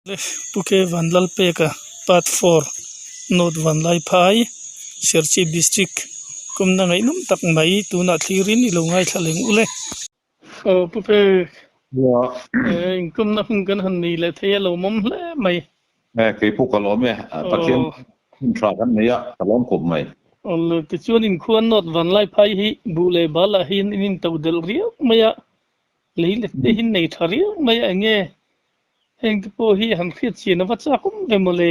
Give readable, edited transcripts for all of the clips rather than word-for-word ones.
Pu K Vanlalpeka Part 4 North Vanlaiphai Serchhip District kawmna ngaihnawm tak mai tunah thlirin i lo ngaithla leng ule. Aw Pu Pek inkawmna hun kan han nei leh thei a lawmawm hle mai. Kei pawh ka lawm e, Pathian hun tha kan nei a, ka lawm khawp mai. Awle tichuan inkhua North Vanlaiphai hi buh leh bal ah hian in intoh delh riau mai a, lei let te hi nei tha riau mai a enge Heng te pawh hi han hriat chian ava chak awm ve mawle.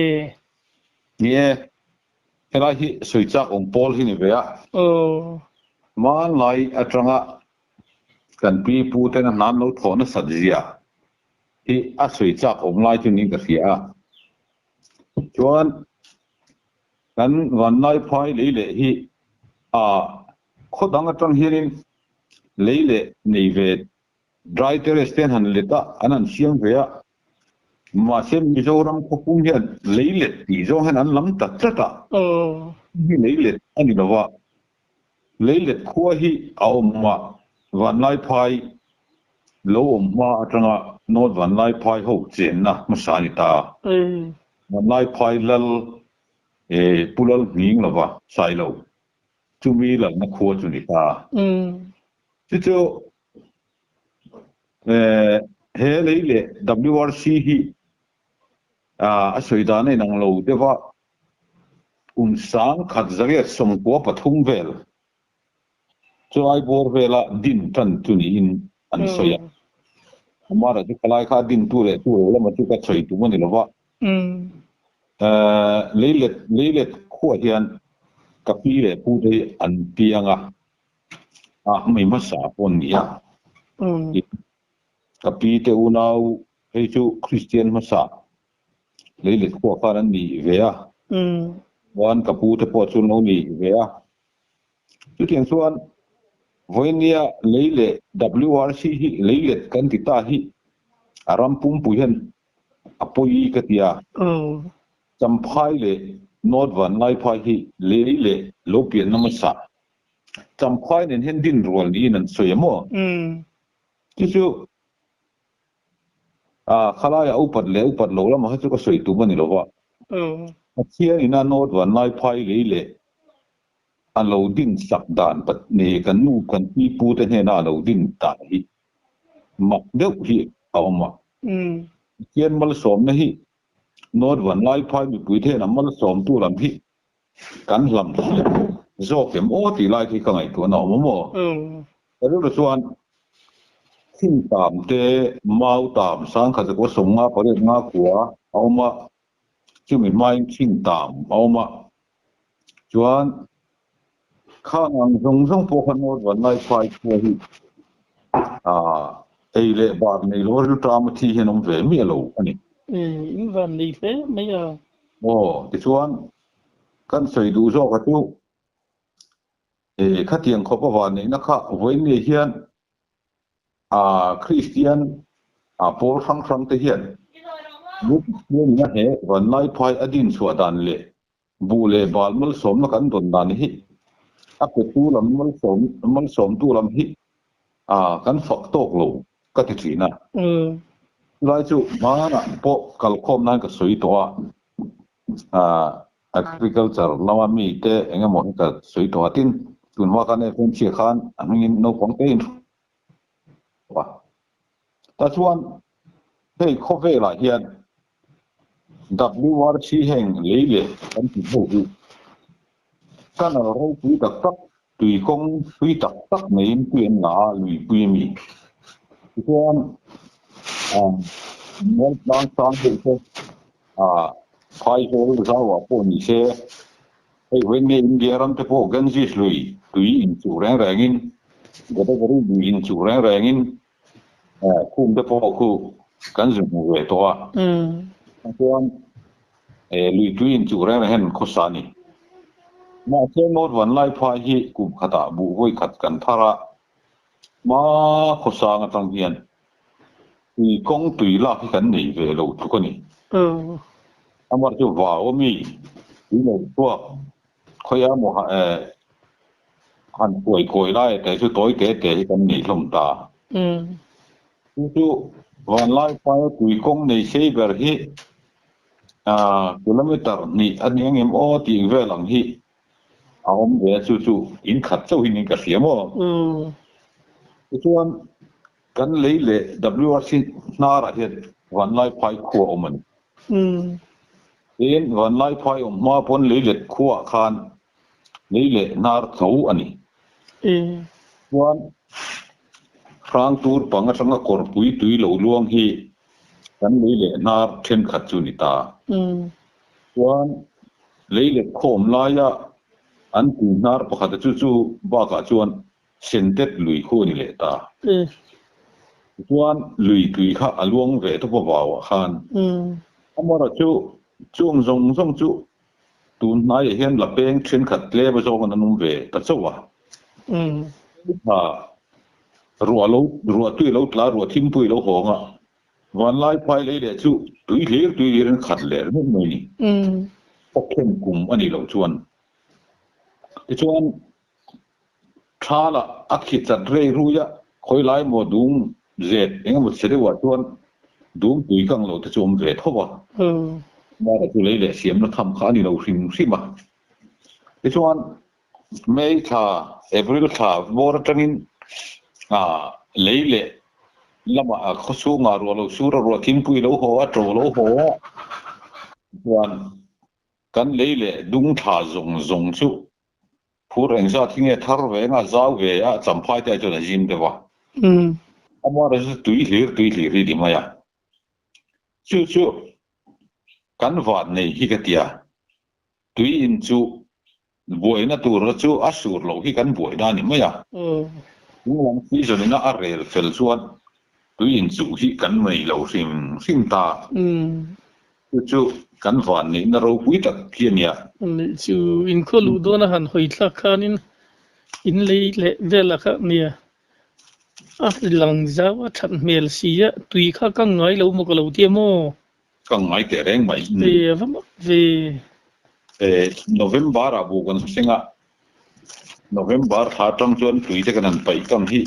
Ni e, helai hi sawi chak awm pawl hi ni ve a. Aw. Hmanlai atanga kan pi pu tena hnan lo thawh nasat zia hi a sawi chak awm lai chu niin ka hria a. Chuan kan vanlai phai lei leh hi a khaw dang atang hianin lei leh nei ve Dry terrace te an han let a, an han siam ve a. Mahse Mizoram khawpum hian lei let tih zawng hian an lam ta tlat a. Hi lei let a ni lova. Lei let khua hi a awm a, Vanlaiphai lo awm hma atanga North Vanlaiphai ho chenna hmasa a ni ta. Vanlaiphai lal Pu Lal Hming lova Sailo chumi lalna khua chu ni ta. Chu chu He lei leh WRC hi a sawi dan a inang lo deuh a, kum sangkhat zariat sawmkua pathum vel chulai bawr vela din tan chu niin an sawi a. Amara chu khalai kha din tu leh tu lo lama chu ka sawi tum a ni lo va. Leilet leilet khuah hian ka pi leh pu te hi an piang a. A hmei hmasa pawh an ni a. Ka pi te unau hei chu Kristian hmasa leilet khuah khan an ni ve a. Chuan ka pu te pawh chu an lo ni ve a. Chutiang chuan vawinia lei leh WRC hi leilet kan ti ta hi a ram pumpui hian a pawi ka ti a. Champhai leh North Vanlaiphai hi lei leh lo pianna hmasa Champhai nen hian din rual niin an sawi a maw? Chu chu khalaiah upat leh upat lo lamah kha chu ka sawi tum a ni lo va. Pathian ina North Vanlaiphai lei leh a lo din sak dan kan nu kan pi pu te hnena a lo din dan hi mak deuh hi a awm a. Pathian malsawmna hi North Vanlaiphai mipui te hian a malsawmtu lam hi Kan hlam zawk em aw tih lai khi ka ngaihtuahna a awm a maw? Ka rilru chuan thing tam te, mau tam, sangkhat zakua sawmnga pariat nga kua a awm a, chumi hmain thing tam a awm a, chuan khang ang zawng zawng pawh kha North Vanlaiphai khua hi ei leh bar nei lo rilṭam a thi hian awm ve miah lo a ni. In van nei hle mai a. Aw, tichuan kan sawi duh zawk a chu e khatiang khawp a van neihna kha vawiin ngei hian a Kristian a pawl hrang hrang te hian Pathian ina he Vanlaiphai a din chhuah dan leh buh leh bal malsawmna kan dawn dan hi a petu lam malsawm malsawmtu lam hi a kan fak tawk lo ka ti thin a. Chulai chu hmanah pawh kalkhawm nan ka sawi tawh a, agriculture lama mite eng emaw hi ka sawi tawh a, tin tunhma khan FMC ah khan a hmingin naupang te in a. Tah chuan hei khawvelah hian WRC heng lei leh kan tih ho hi canal ropui tak tak, tui kawng tui tak tak neiin tui an la a, lui pui a mi. Tichuan mual tlang sang deuh te phaizawl zauah pawh ni se, hei vawiin nge India ram te pawh Ganges lui tui inchuh reng rengin, Godavari lui inchuh reng rengin Khum te pawh khu kan zu hmu ve tawh a, chuan lui tui inchuh reng reng hian an khawsa a ni. Mahse North Vanlaiphai hi kum khatah buh vawi khat kan thar a, hma khawsang atang hian tui kawng tui lak hi kan nei ve lo tluk a ni. Amah chu vau a mi tui lo chhuak khawia maw Han kuai kuai lai te chu tawi te te hi kan nei hlawm ta. Chu chu Vanlai Phai tui kawng nei sei ber hi Kilometer hnih a ni ang em aw tih vel ang hi a awm ve a, chu chu in khat chauh hi niin ka hria maw? Tichuan kan lei leh WRC hnarah hian Vanlaiphai khua a awm a ni. Tin, Vanlaiphai awm hma pawn leilet khuaah khan lei leh hnar tho a ni. Chuan hrang tur pang atanga kawrpui tui lo luang hi kan lei leh hnar thenkhat chu ni ta. Chuan lei let khawm laia an tui hnar pakhat a chu chu bakah chuan Sentet lui khu a ni leh ta. Tichuan lui tui kha a luang ve tawp a vauah khan. Amaherawhchu chu chung zawng zawng chu Tun hnaiah hian la peng thenkhat tlem a zawng an awm ve ta chauh a. Tha ruah lo ruah tui lo tla ruah thimpui lo hawng a, vanlai phai lei leh chu tui hlir tui hlir in khat leh ringawt mai ni. Awkhem kum a nih loh chuan. Tichuan tha lah a khi chat rei rui a, khawi lai maw dum zet eng emaw chhe deuhah chuan dum tui kang lo te chu awm ve tho a. Mara chu lei leh siamna tham kha a ni lo hrim hrim a. Tichuan May thla, April thla bawr atangin lei leh lamah khaw chhungah ruah lo sur a, ruah thingpui lo haw a, ṭo lo haw a. Tichuan kan lei leh dung thla zawng zawng chu Phur engzat hi nge thar ve anga zau ve a champhai te ah chuan a zim deuh a. Amah chu tui hlir tui hlir hi ti mai a. Chu chu kan van nei hi ka tia. Tui in chu buaina tur chu a sur loh hi kan buaina a ni mai a. Chunglam season ina a rel fel chuan tui in chuh hi kan nei lo hrim hrim ta. Chu chu kan van neihna ropui tak khi a nia. Nih chu inkhaw luh dawn a han hawi thlak khanin in lei leh vel a kha nia. A lang zau a that hmel si a, tui kha ka ngai lo maw ka lo tia maw? Ka ngai teh reng mai. Ve a va mak ve. November ah bu kan seng a, November thla atang chuan tui te kan han paih kang hi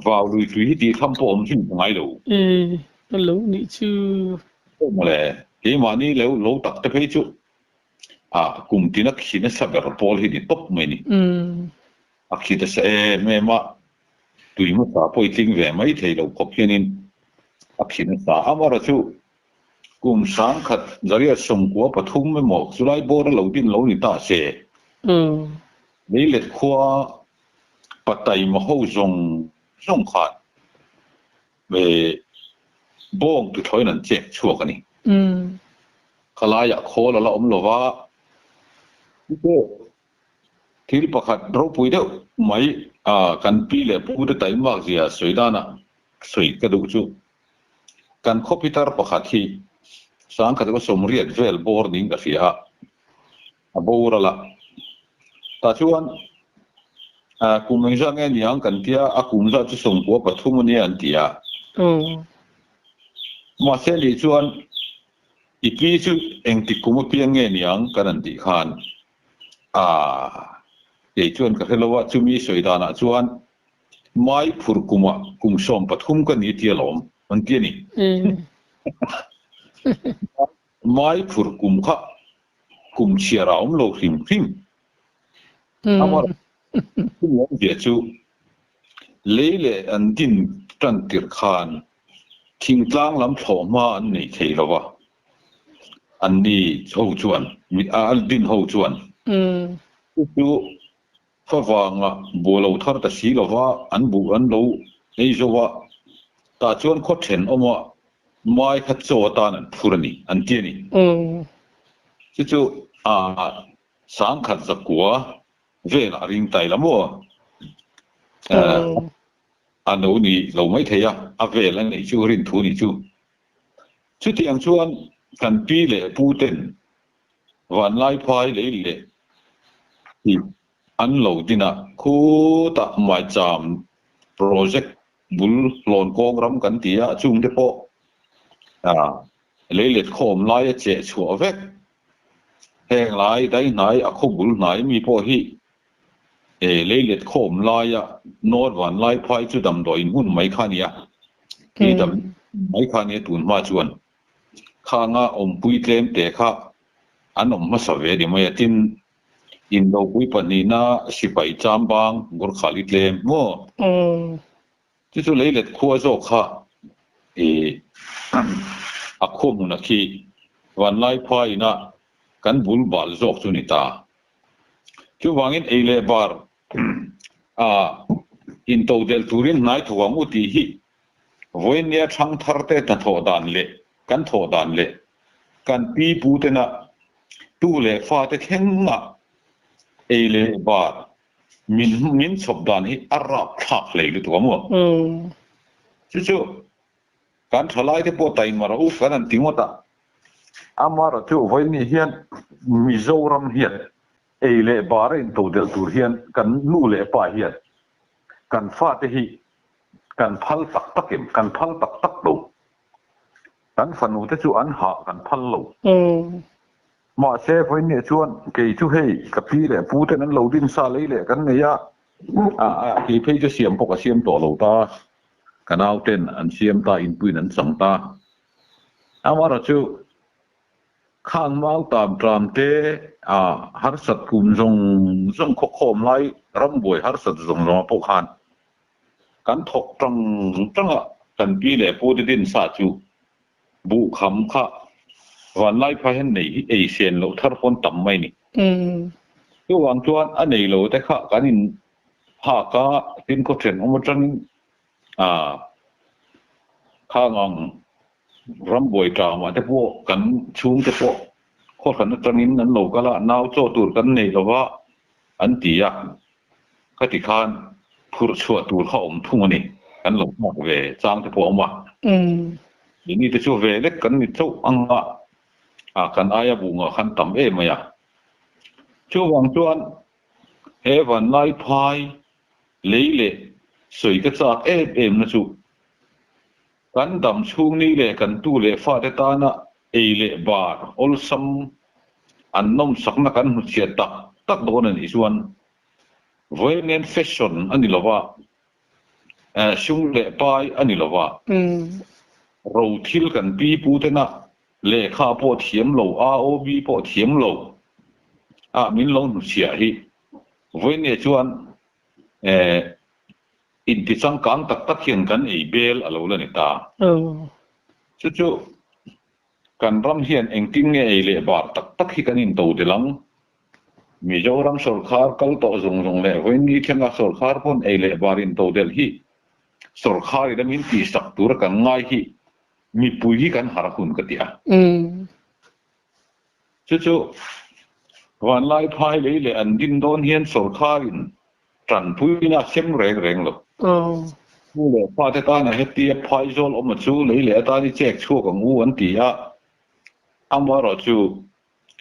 vau lui tui hi tih tham pawh awm hlim ngai lo. E, ka lo nih chu. Mawle, keimahni lo lo tak te phei chu a kum tina khi nasa ber pawl hi ni tawp mai ni. A khi nasa em em a, tui hmasa pawh i tling ve mai thei lo khawp hianin a khi nasa. Amaherawhchu Kum sangkhat zariat sawmkua pathum emaw chulai bawr a lo din lo ni ta se. Leilet khua Pataima ho zawng zawng khan bawng tuthlawin an chek chhuak a ni. Khalaiah khawl a la awm lo va. Thil pakhat ropui deuh mai kan pi leh pu te taimak zia sawi danah sawi ka duh chu. Kan khawpi tar pakhat hi sangkhat emaw sawmriat vel bawr niin ka hria a, a boral a. Tah chuan kum engzat nge niang kan tia, a kum zat chu sawmkua pathum a nia an ti a. Mahse nih chuan i pi chu engtik kum apiang nge niang kan han tih khan kei chuan ka hre lo a, chumi sawi danah chuan Mai phur kumah kum 13 ka ni tia lawm an ti a ni. Mai phur kum kha kum chhiar a awm lo hrim hrim. Amaherawhchu chu lei leh an din tan tirh khan thingtlang lam thlawh hma an nei thei lo va, anni ho chuan, an din ho chuan chu chu Favanga buh lo thar ta si lova an buh an lo ei zo a, tah chuan khaw thenawma mai kha chaw atan an phur a ni, an ti a ni. Chu chu sangkhat zakua velah ring tai la maw? A no ni lo mai thei a, a vel a neih chu rin thu ni chu. Chutiang chuan kan pi leh pu ten Vanlaiphai lei leh tih an lo din a, khutah maicham project bul hlawn kawng ram kan ti a, chungte pawh lei let khawm lai a cheh chhuah vek. Heng lai daihnai a khaw bul hnai mi pawh hi lei let khawm laia North Vanlaiphai chu damdawiin hmun mai kha a ni a, khi dam mai kha a ni a tun hma chuan. Khanga awmpui tlem te kha an awm hmasa ve ni mai a, tin indopui pahnihna sipai chambang Gorkhali tlem maw? Chu chu leilet khua zawk kha i a khua hmuna khi Vanlaiphai ina kan bul bal zawk chu ni ta. Chuvangin ei leh bar a intodelh turin hnai thawk ang u tih hi Vawinia thangthar te hnathawh dan leh kan thawh dan leh kan pi pu tena tu leh fa te thlenga ei leh bar min min chhawp dan hi a rap thlak hlei lutuk a maw? Chu chu kan thalai te pawh taima rawh u kan han ti ngawt a, amaherawh chu vawiin hian Mizoram hian ei leh bar a intodelh tur hian kan nu leh pa hian kan fate hi kan phal tak tak em? Kan phal tak tak lo. Kan fanu te chu an hah kan phal lo. Mahse, vawiinniah chuan kei chu hei ka pi leh pu ten an lo din sa lei leh kan nei a, kei phei chu siam pawh ka siam tawh lo ta, ka nau ten an siam ta, inpuiin an chang ta. Amaherawhchu chu Khang mau tam tram te a harsat kum zawng zawng khawkhawm lai rambuai harsat zawng zawng ah pawh khan kan thawk tang tang a, kan pi leh pu te din sa chu buhkham kha vanlai phai hian nei hi ei sen loh thar pawn tam mai ni. Chuvang chuan a nei lo te kha kan in phak a, tin khaw thenawm atangin a khang ang Rambuai tlamah te pawh kan chhungte pawh khawhran atangin an lo kal a, nau chaw tur kan nei lo va an ti a, khati khan phurh chhuah tur kha awm thung a ni, kan lo nghak ve chang te pawh a awm a. Keini te chu ve lek kan ni chauh ang a, kan aia buh ngah khan tam em mai a. Chuvang chuan he vanlai phai lei leh sawi ka chak em em na chu Kan dam chhung ni leh kan tu leh fate tana ei leh bar awlsam an nawmsakna kan hmuchhiat tak tak dawn a nih chuan vawiin fashion a ni lova, sum leh pai a ni lova, ro thil kan pi pu tena lehkha pawh thiam lo, AOB pawh thiam lo ah min lo hnuchhiah hi vawiin chuan Inti changkang tak tak hian kan ei bel a lo la ni ta. Chu chu kan ram hian engtin nge ei leh bar tak tak hi kan into del ang? Mizoram sawrkhar kal tawh zawng zawng leh vawiin thlenga sawrkhar pawn ei leh bar into del hi sawrkhar in a min tihsak tura kan ngai hi mipui hi kan harh hun ka ti a. Chu chu vanlai phai lei leh an din dawn hian sawrkhar in Tanpuina a sem reng reng lo. Nu leh pa te tana hetia phaizawl awm a chu lei leh atan i chek chhuak ang u an ti a, amaherawhchu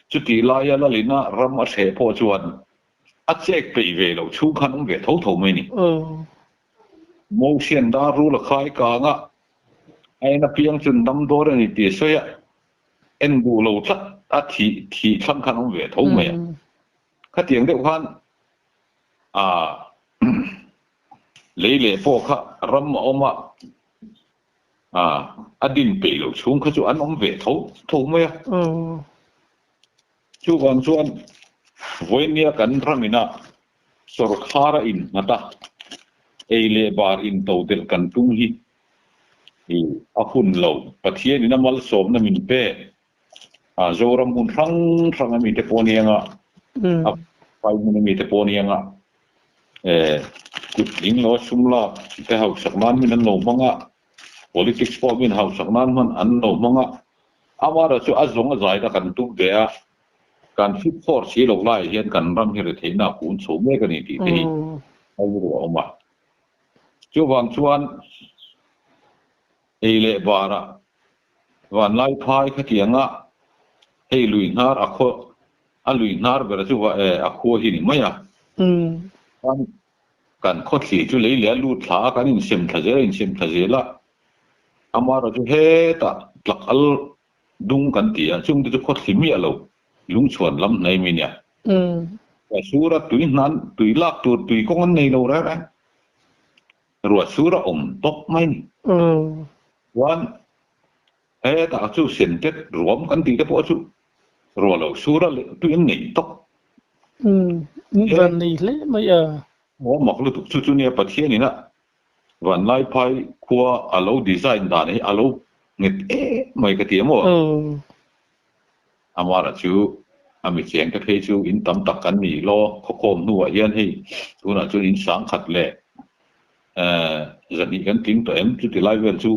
chutih laia Lalina ram a thleh pawh chuan a chek peih ve lo chhung khan awm ve tho tho mai ni. Mosian dar rul a khai kang a, a en apiang chun dam dawn a ni tih a sawi a, en duh lo tlat a thih thih thlang khan awm ve tho mai a. Khatiang deuh khan a lei leh pawh kha ram a awm a, a a din peih loh chhung kha chu an awm ve tho tho mai a. Chuvang chuan vawinia kan ramina sawrkhar a innghat a, ei leh bar intodelh kan tum hi a hun lo. Pathianin a malsawmna min pek A Zoram hmun hrang hrang a mite pawh aniang a, a phai hmun a mite pawh aniang a, kut tling lo a sum lak te hausak nan min an lo hmang a, politics pawh min hausak nan hman an lo hmang a, amaherawhchu a zawng a zai ta kan tum ve a, kan fit force hi lo laiah hian kan ram hi retheihna a kun chho mek a ni tih te hi a rilru a awm a. Chuvang chuan ei leh barah Vanlai phai khatianga hei lui hnar a khaw a lui hnar ber chu va e a khua hi ni mai a. Kan kan khawthli chu lei leh a lut thla a kan insem thla zel a insem thla zel a. Amaherawhchu chu hetah tlak al dung kan ti a chungte chu khawthli miah lo lungchhuan lam hnai mai nia. Ka sura tui hnan tui lak tur tui kawng an nei lo reng reng. Ruah sur a awm tawp mai ni. Chuan Hetah chu sentet ruam kan tih te pawh chu ruah lo sur a leh tui an nei tawp. Umm, in van nei hle mai a. Aw mak lutuk chu chu nia Pathian ina Vanlaiphai khua a lo design dan hi a lo nghet em mai ka ti a maw? Amara chu a mi cheng te phei chu in tam tak kan ni law khawkhawm hnuah hian hei tunah chuan in sang khat leh zahnih kan tling tawh em chuti lai vel chu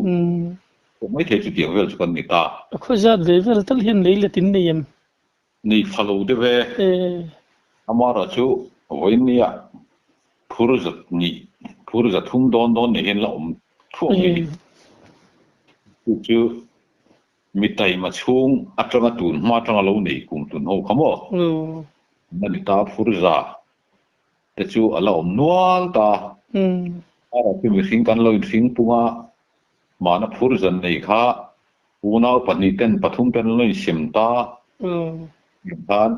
pawh maithei chutiang vel chu kan ni ta. A khaw zat ve vel tal hian lei let in nei em? Nei fa lo deuh e. Amara chu vawiin nia phur zat nih phur za thum dawn dawn nei hian la awm thuak mai ni. Chu chu mi taima chhung atanga tun hma atanga lo nei kum tun ho kha maw? Na ni ta phur za te chu a la awm nual ta. Amara chu mihring kan lo inhring pung a, Mahna phur zan nei kha unau pahnih ten pathum ten an lo insem ta tih khan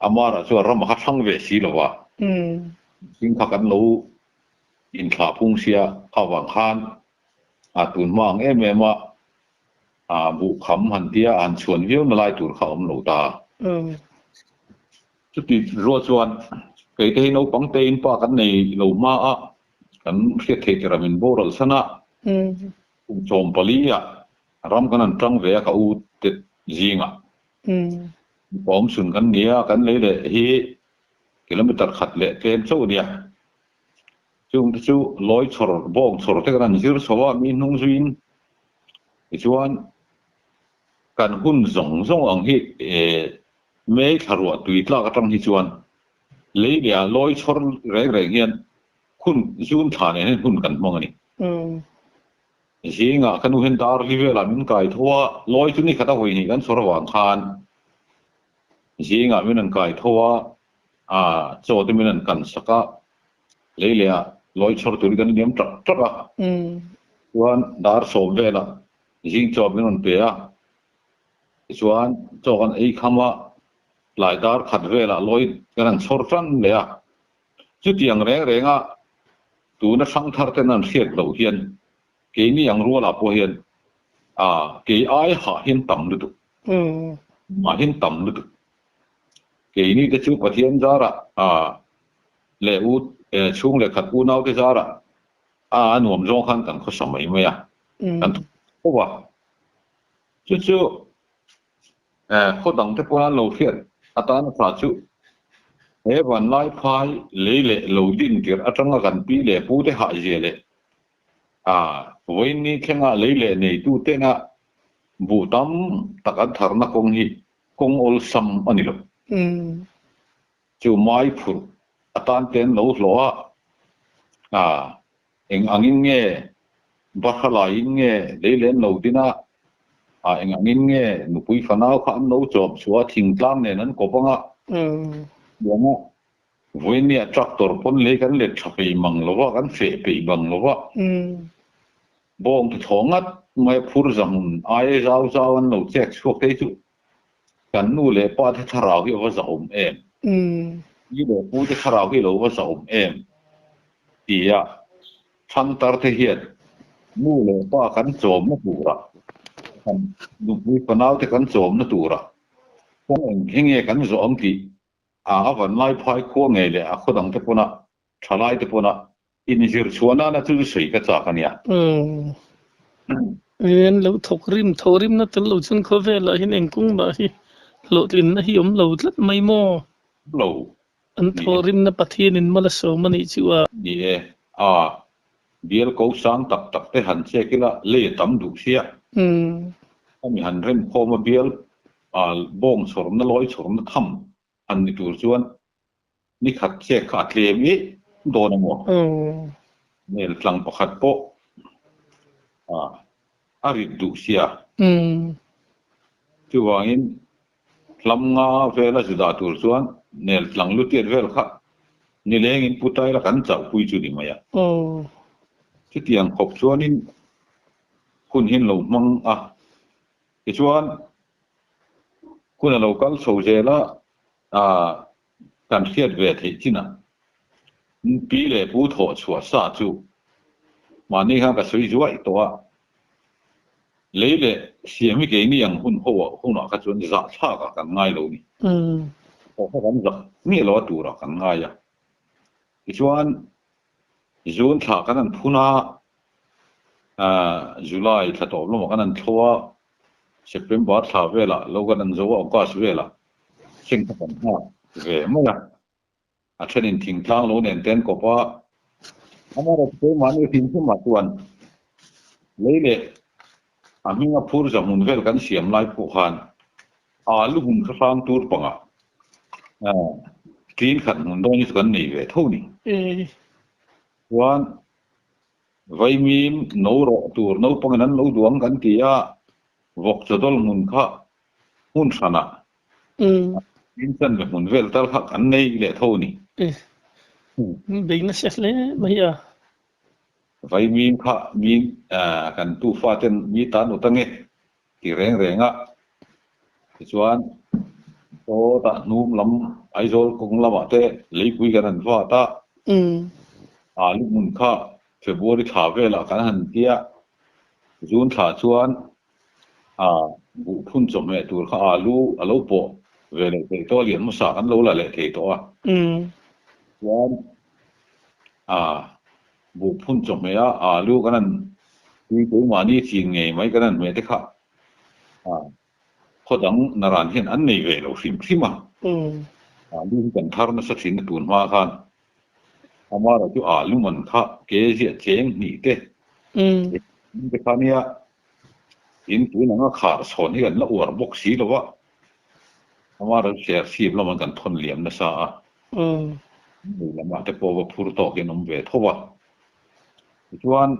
Amara chuan ram a kha hrang ve si lo va, mihring kha kan lo inthlah phung sia kha vang khan a tun hma ang em em a buhkham han tia han chhuan viau na lai tur kha a awm lo ta. Chuti rual chuan kei te hi naupang te in pa kan nei lo hma a, kan hriat theih tirah min boral san a, kum 14 ah ram kan han tang ve a ka u te zingah. Mipa awm chhun kan ni a, kan lei leh hi kilometer khat leh tlem chauh a nia. Chung te chu lawi chhawr, bawng chhawr te kan han zir chho a, mi hnung zuiin tichuan kan hun zawng zawng ang hi May thla ruah tui tlak atang hi chuan lei leh a lawi chhawr reng reng hian hun zun thla nen hian hun kan hmang a ni. Zingah ka nu hian dar li velah min kai tho a, lawi chu ni khat a hawi hnih kan chhawr avang khan zingah min rawn kai tho a, chaw te min rawn kan sak a, lei leh a lawi chhawr turin kan liam tap tap a. Chuan dar 10 velah zing chaw min rawn pe a, Tichuan, chaw kan ei kham a, tlai dar khat velah lawi kan han chhawr tan leh a. Chutiang reng renga tuna hrang thar ten an hriat loh hian keini ang rualah pawh hian kei ai hah hian tam lutuk, mah hian tam lutuk. Keini te chu Pathian zarah leh u chhung leh khat unau te zarah a nuam zawng khan kan khawsa mai mai a, kan thawk tho a. Chu chu khaw dang te pawh an lo hriat atana tha chu he vanlai phai lei leh lo din tirh atanga kan pi leh pu te hahzia leh vawiin thlenga lei leh neitu tena buh tam tak an tharna kawng hi kawng awlsam a ni lo. Chu mai phurh atan te an lo hlawh a, Eng angin nge Bahra laiin nge lei len lo din a, a eng angin nge nupui fanau kha an lo chawp chhuah a, thingtlang nen an kawp ang a, tiang a, vawinia tractor pawn lei kan let tha peih mang lo va, kan feh peih bang lo va, bawng ti thaw ngat mai a phur zahmun aia zau zau an lo chek chhuak te hi chu kan nu leh pa te thlarau hi a va zahawm em? Pi leh pu te thlarau hi lo va zahawm em? Tia thangtar te hian nu leh pa kan chawmna turah, kan nupui fanau te kan chawmna turah kawng eng hi nge kan zawh ang tih a vanlai phai khua ngei leh a khaw dang te pawna thalai te pawna Inzir chhuah nana chu sawi ka chak a nia. Umm. En lo thawk rim, tho rimna tel lo chuan khawvelah hian eng kawng mah hi hlawhtlinna hi awm lo tlat mai maw? Awm lo. An thaw rimna Pathianin mal a sawm a nih chu a. Ni e. A bial ko sang tak tak te han chek ila lei a tam duh sia. Umm. Ami han rem khawm a bial bawng chhawrna lawi chhawrna tham han ni tur chuan Ni khat che kha a tlem i dawn a maw? Nel tlang pakhat pawh a rit duh sia. Chuvangin hlam nga vela zu dah tur chuan nel tlang lutiat vel kha nilengin pu taila kan chauhpui chu ni mai a. Chutiang khawp chuanin hun hi an lo hmang a. Tichuan hun a lo kal chho zel a, Kan hriat ve theih chinah pi leh pu thawh chhuah sa chu mahni khan ka sawi zuai tawh a. Lei leh siam hi keini ang hun ho ah hunah kha chuan zahthlak ah kan ngai lo ni. Pawh kha kan zak miah lo a turah kan ngai a. Tichuan June thla kan han phun a, July thla tawp lamah kan han thlo a, September thla velah lo kan han zo a, August velah seng kha kan nghak ve mai a. A thenin thingtlang lo nen te an kawp a, amaherawhchu keimahni hrim hrimah chuan lei leh a hminga phur za hmun vel kan siam lai pawh khan alu hmun kha hrang tur pangah tlin khat hmun dawn hi chu kan nei ve tho ni. Chuan vaimim no rawh tur naupangin an lo duang kan ti a, vawk chawdawlh hmun kha hmun hranah In chan ve hmun vel tal kha kan nei leh tho ni. Bei nasa hle mai a. Vaimim kha mi kan tufa ten mi tan ut ange ti reng reng a. Tichuan sawtah hnum lam Aizawl kawng lamah te leipui kan han vat a. Alu hmun kha February thla velah kan han tia. June thla chuan A buh phun chawhmeh tur kha alu a lo pawh ve leh theih tawh a, lian hmasa kan lo la leh thei tawh a. Chuan a buh phun chawhmeh a alu kan han tui keimahni chin ngei mai kan han hmeh te kha a khaw dang naran hian an nei ve lo hrim hrim a. Alu hi kan thar nasa thin a tun hma khan amaherawh chu alu man kha ke ziah cheng hnih te te kha nia. In tun anga khar chhawn hi kan la uar bawk si lo a, ama ram ser chhip lamah kan thawn liam nasa a, hmui lamah te pawh va phur tawkin awm ve tho a. Tichuan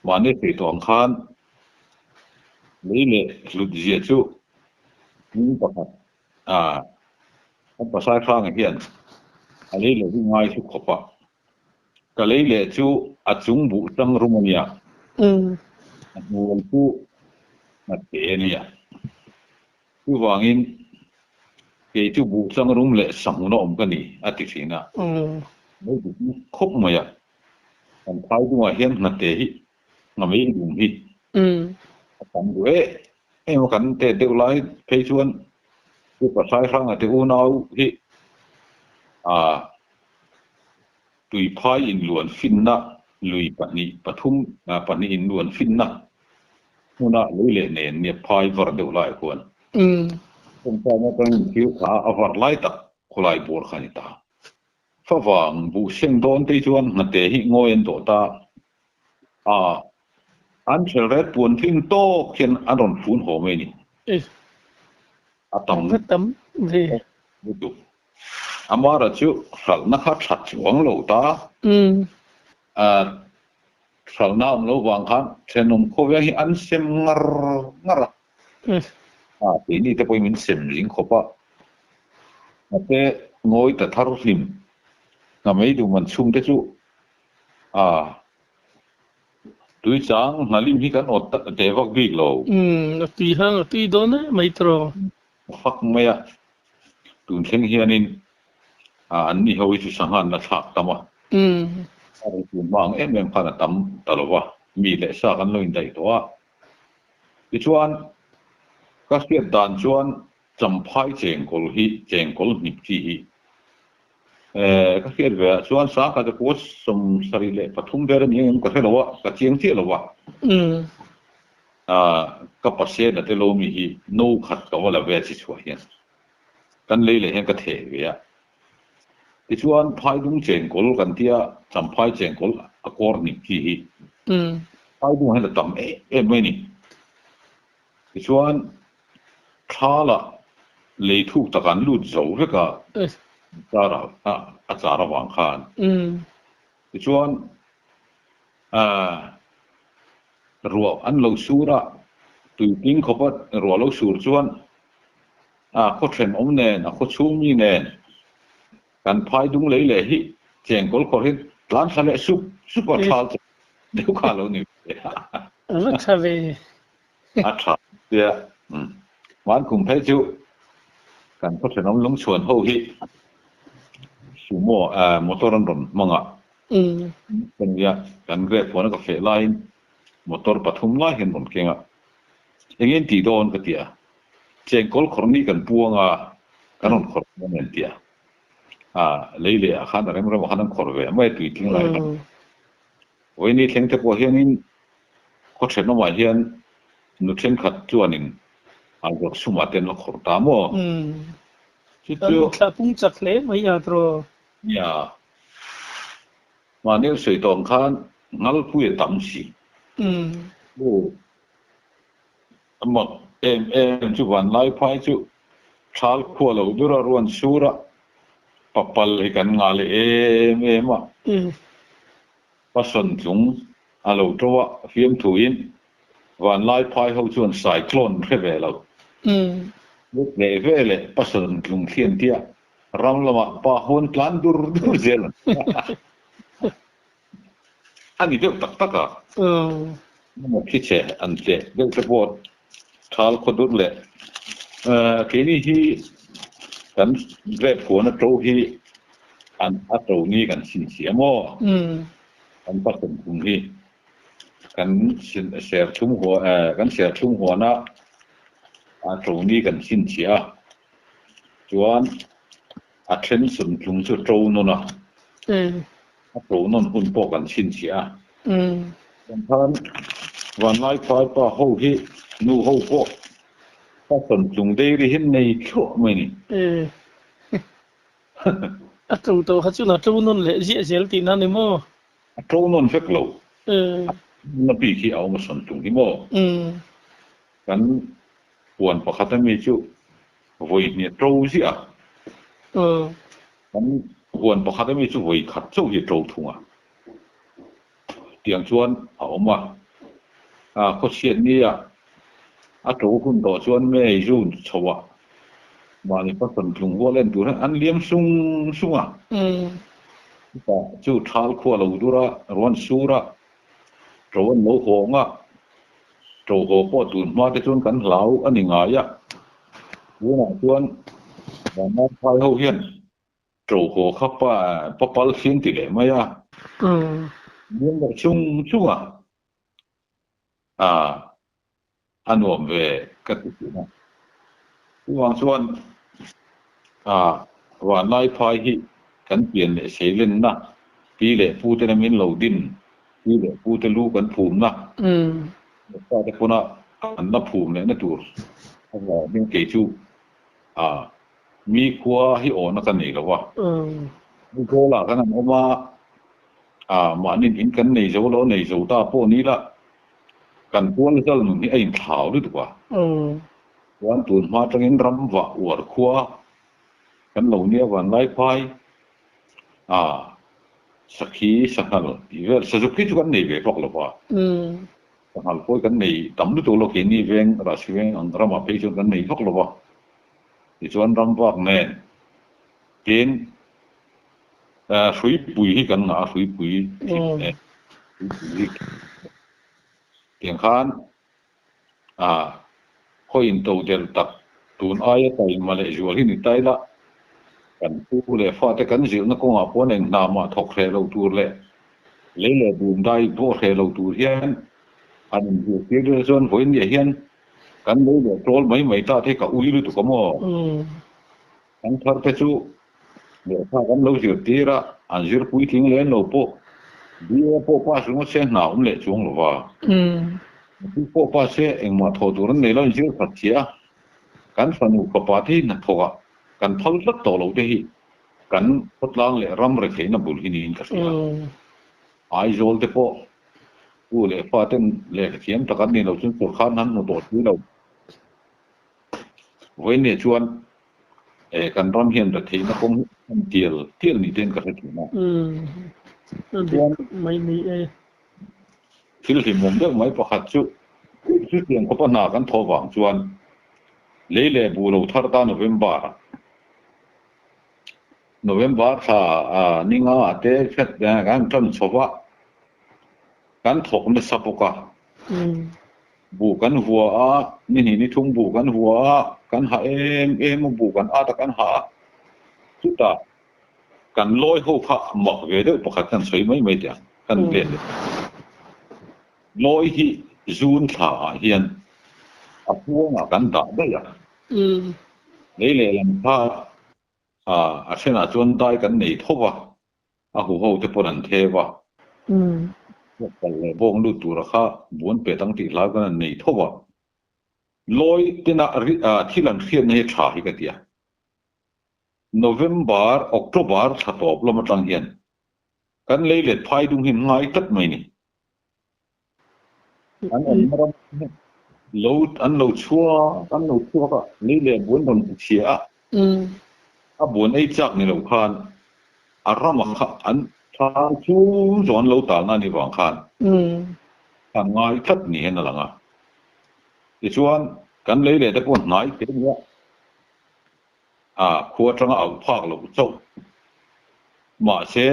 mahni thei tawh ang khan lei leh hlut zia chu hming pakhat kan pasai hranga hian a lei leh hi ngai chu khawp a. Ka lei leh chu a chung buh tang rum a nia. A hnuai chu a te a nia. Chuvangin kei chu buh tlang rum leh sahmun a awm ka ni a ti thin a. Lo duh khawp mai a. Kan phai dungah hian hnate hi ngam ei dum hi a tam duh em em a. Kan tet deuh lai phei chuan chu Pasai Hranga te unau hi Tuiphai inluan finna lui pahnih pathum pahnih inluan finna hmuna lei leh nen nia phai var deuh lai khuan Tawngtaina atangin thil kha a var lai tak khawlai bawr kha a ni ta. Favang buh seng dawn te chuan hnate hi ngawi an dawh ta a, an hrel ret puan tling tawk hian an rawn fun haw mai a ni. A tam lutuk. Amara chu hralhna kha tha chuang lo ta. Hralhna awm lo vang khan thenawm khawveng hi an sem ngar ngar a. Keini te pawhin min sem zing khawp a. Mahse ngawi ta thar hlim hna mai dum an chhungte chu tui chang hna lim hi kan awt teh vak bik lo. A tui hang a tui dawn em mai tawh. A fak mai a, tun thleng hianin an ni ho hi chu sangha an la thlak tam a, a rawn tun hma ang em em khan a tam ta lo va, mi leh sa kan lo indaih tawh a. Tichuan, ka hriat dan chuan Champhai chengkawl hi, chengkawl hnip chi hi ka hriat ve ah chuan sangha te pawh 73 vel a ni ang em ka hre lo a, ka chiang chiah lo a. Ka pasena te lo mi hi no khat ka va la ve a chi chhuah hian kan lei leh hian ka theh ve a. Tichuan Phaidung chengkawl kan tia Champhai chengkawl a kawr nih chi hi Phaidung ah hian a tam em em mai a ni. Tichuan thla lah lei thuk tak an lut zo vek a a char avang khan. Tichuan Ruah an lo sur a, tuiting khawpa ruah lo sur chuan a khaw thenawm nen, a khaw chhung mi nen kan phai dung lei leh hi chengkawl khawr hi tlan thla leh sup sup a thal chu deuh kha a lo ni ve a. A va tha ve. A tha sia. Hmankum phei chu kan khaw thenawm lungchhuan ho hi sumo motor an rawn hmang a. Kan nia, kan grep huan a ka feh laiin. Motor pathum lai hian rawn keng a, eng in tih dawn ka ti a, chengkawl khawrh ni kan puang a, kan rawn khawrh dawn em ti a, a lei leh ah khan a rem ram ah khan an khawrh ve mai a tui tling lai khan. Vawiini thleng te pawh hianin khaw thenawmah hian nu thenkhat chuanin a zawrh sumah te an la khawrh ta maw? Chu chu. An thla pung chak hle mai a tiraw? Nia. Mahni an sawi tawh ang khan ngalpui a tam si. Aw. A mak em em chu Vanlaiphai chu thal khua lo ber a ruan sur a, papal hi kan ngah leh em em a. Pasawntlung a lo to a, fiamthuin Vanlaiphai ho chuan cyclone hre ve lo. Let leh ve leh Pasawntlung thlian tia ram lamah pa huan tlan dur dur zel an A ni deuh tak tak a. Emaw khi che an tleh deuh te pawh thal khaw dur leh keini hi kan grape huan a to hi an a to ni kan chhinchhiah maw? Kan pasawm kum hi kan serthlum huan kan serthlum huana a to ni kan chhinchhiah a chuan a then suntlung chu to nawn a. A to nawn hun pawh kan chhinchhiah a. Chuan khan Vanlaiphai pa ho hi nu ho pawh ka sawntlung dairy hi nei thluah mai ni. A to tawh kha chuan a to nawn leh ziah zel tihna ni maw? A to nawn vek lo. A na bik hi a awm a sawntlung hi maw? Kan huan pakhat ami chu vawi hnih a to ziah a. Kan huan pakhat ami chu vawi khat chauh hi a to thung a, tiang chuan a awm a, a khawchhiat nia a to hun tawh chuan May, June chhoah mahni pasal tlung hual en tur hian an liam sung sung a, chutah chu thal khua lo dur a, ruan sur a, to an lo hawng a, to haw pawh tun hma te chuan kan hlau a ni ngai a, tunah chuan Vanlaiphai ho hian to haw kha pa papal fian ti leh mai a, liam loh chung chung a, a nuam ve ka ti thin a. Chuvang chuan Vanlaiphai hi kan pian leh seilenna pi leh pu te min lo din, pi leh pu te lu kan phumna, fate pawna an la phum lehna tur avangin kei chu mi khua hi awhna ka nei lo a. Aizawl ah kan han awm a, mahni in kan nei zo lo, nei zo ta pawh ni la, kan kual zal nun hi a inthlau lutuk a. Chuan tun hma atangin ram vah uar khua kan lo nia Vanlaiphai a sakhi sanghal tih vel sazuk hi chu kan nei ve vak lo va. Sanghal pawh hi kan nei tam lutuk lo keini veng Rahsi veng ang ramah phei chuan kan nei vak lo va. Tichuan ram vak nen tin hruipui hi kan ngah a hruipui hruipui hi tiang khan A, khawiin to del tak tun aia taima leh zual hi ni ta ila, kan pu leh fate kan zirna kawngah pawh eng hna mah thawk hreh lo tur leh lei leh bum dai pawh hreh lo tur hian an inzirtir vel chuan vawiin niah hian kan lei leh tawl mai mai ta te ka ui lutuk a maw? Kan thar te chu lehkha kan lo zirtir a, an zir puitling lem lo pawh BA pawh pass ringawt se hna awm leh chuang lo va. Matric pawh pass se engmah thawh tur an nei lo, an zir khat chiah a. Kan fanu fapa te hi hnathawk ah kan phal tlat tawh lo te hi kan khawtlang leh ram retheihna bul hi niin ka hria. Aizawl te pawh u leh fa ten lehkha thiam tak an ni lo chuan sawrkar hna an hmu tawh si lo. Vawiin chuan kan ram hian retheihna kawng hi a hman tial tial ni ten ka hre thin a. Chuan mai ni e. Thil hlimawm deuh mai pakhat chu chutiang khawpa hna kan thaw vang chuan lei leh buh lo thar ta November ah November thla ninga ah te kan tan chho va kan thawk nasa bawk a. Buh kan vua a, ni hnih ni thum buh kan vua a, kan ha em em a, buh kan at a kan ha a. Chutah kan lawi ho kha mak ve deuh pakhat kan sawi mai mai teh ang, kan vel leh. Lawi hi June thla ah hian a huangah kan dah daih a. Lei lehlam kha a thenah chuan dai kan nei tho va, a huho te pawn an theu a. Kal leh bawng lut tura kha buan pet ang tih hlau kan an nei tho va. Lawi tena thil an hriatna hi tha hi ka ti a. November, October thla tawp lam atang hian kan lei let phai dung hi an ngai tlat mai ni. An awmna ram lo an lo chhuak an lo chhuak a, lei leh buan rawn ti chhia a. A buan ei chak ni lo khan a rama kha an thlang chung zawng an lo talna a nih vang khan an ngai tlat ni hian a lang a. Tichuan kan lei leh te pawh hnai te a ni a, a khua atanga auh phak loh chauh. Mahse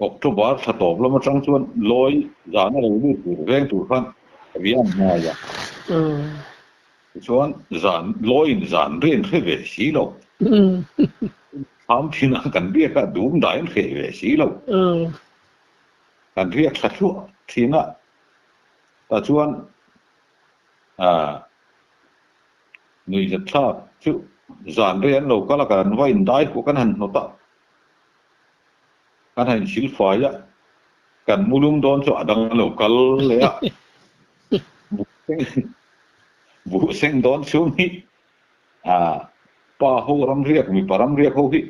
October thla tawp lam atang chuan lawi zan a lo lut tur veng tur khan rian ngai a. Tichuan zan lawiin zan rian hre ve si lo. Thlam thin a kan riak a dum dahin hre ve si lo. Kan riak thla thluah thin a. Tah chuan nuihzat thlak chu zan rei an lo kal a kan va indai pawh kan han hnawt a. Kan han insilfai a, kan mu lum dawn chu a dang lo kal leh a, buh seng dawn chhung hi pa ho ram riak, mipa ram riak ho hi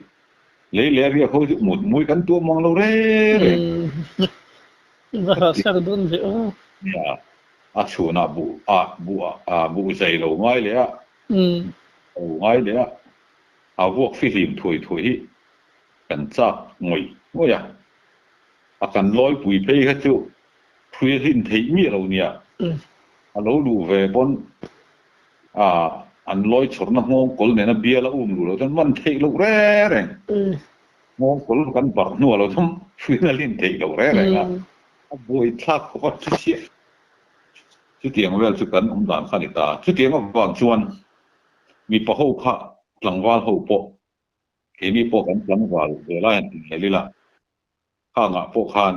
lei leh riak ho chu mut mui kan tuam mang lo reng reng. Va hahthlak dawn ve aw. Nia, a chhunah buh a buh a buh zai lo ngai leh a, lo ngai leh a, a vuak fihlim thuai thuai hi kan chak ngawih ngawih a, a kan lawipui phei kha chu thui a hlin theih miah lo nia, a lo luh ve pawn a an lawi chhawrna nghawng kawl nena bial a um luh loh chuan man theih loh reng reng, nghawng kawl kan barh hnuah lo chuan thui a hlin theih loh reng reng a, a buaithlak khawp a thu chiah. Chutiang vel chu kan awm dan kha a ni ta. Chutiang avang chuan mipa ho kha tlangval ho pawh Keini pawh kan tlangval ve lai han ti ngel ila, khangah pawh khan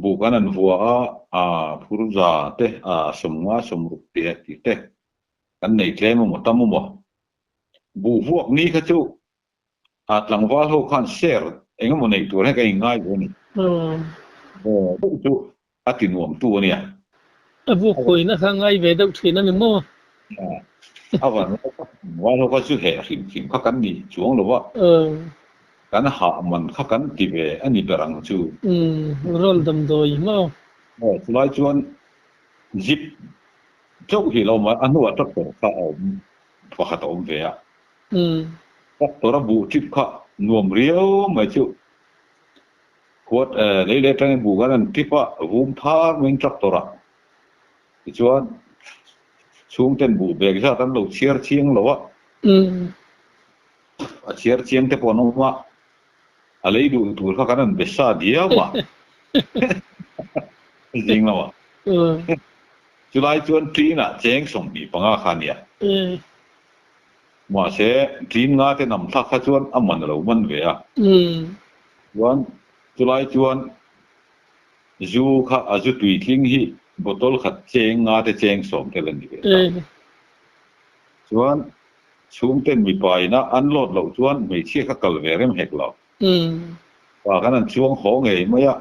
buh kan han vua a, aa phurza te, aa sawmnga sawmruk te tih te kan nei tlem emaw tam emaw. Buh vuak ni kha chu aa tlangval ho khan share eng emaw neih tur hian ka inngai ve a ni. Aw deuh chu a ti nuam tu a nia. A vuak huaina kha ngai ve deuh thin a ni maw? A van ngai ho kha chu heh hrim hrim kha kan ni chuang lo va, kan hah man kha kan ti ve a ni ber ang chu. Umm, rawl damdawi maw? Aw, chulai chuan zip chauh hi lo mai, a hnuah tractor kha a awm pakhat a awm ve a. Tractor a buh trip kha nuam riau mai chu. Khuat lei leh atangin buh kan han tip a, vum thar maiin tractor ah tichuan chhungten buh bag zat an lo chhiar chiang lo a, a chhiar chiang te pawh an awm a, a lei duh tur kha kan han be sa diau a zing lamah. Chulai chuan ṭin ah cheng 25 kha a nia. Mahse, ṭin nga te nam thlak kha chuan a man a lo man ve a. Chuan chulai chuan zu kha a zu tui tling hi bottle khat cheng nga te cheng sawm tel a ni ve ta. Chuan chhungten mipa ina an load loh chuan hmeichhia kha kal ve rem hek lo. Pa kan han chuang haw ngei mai a,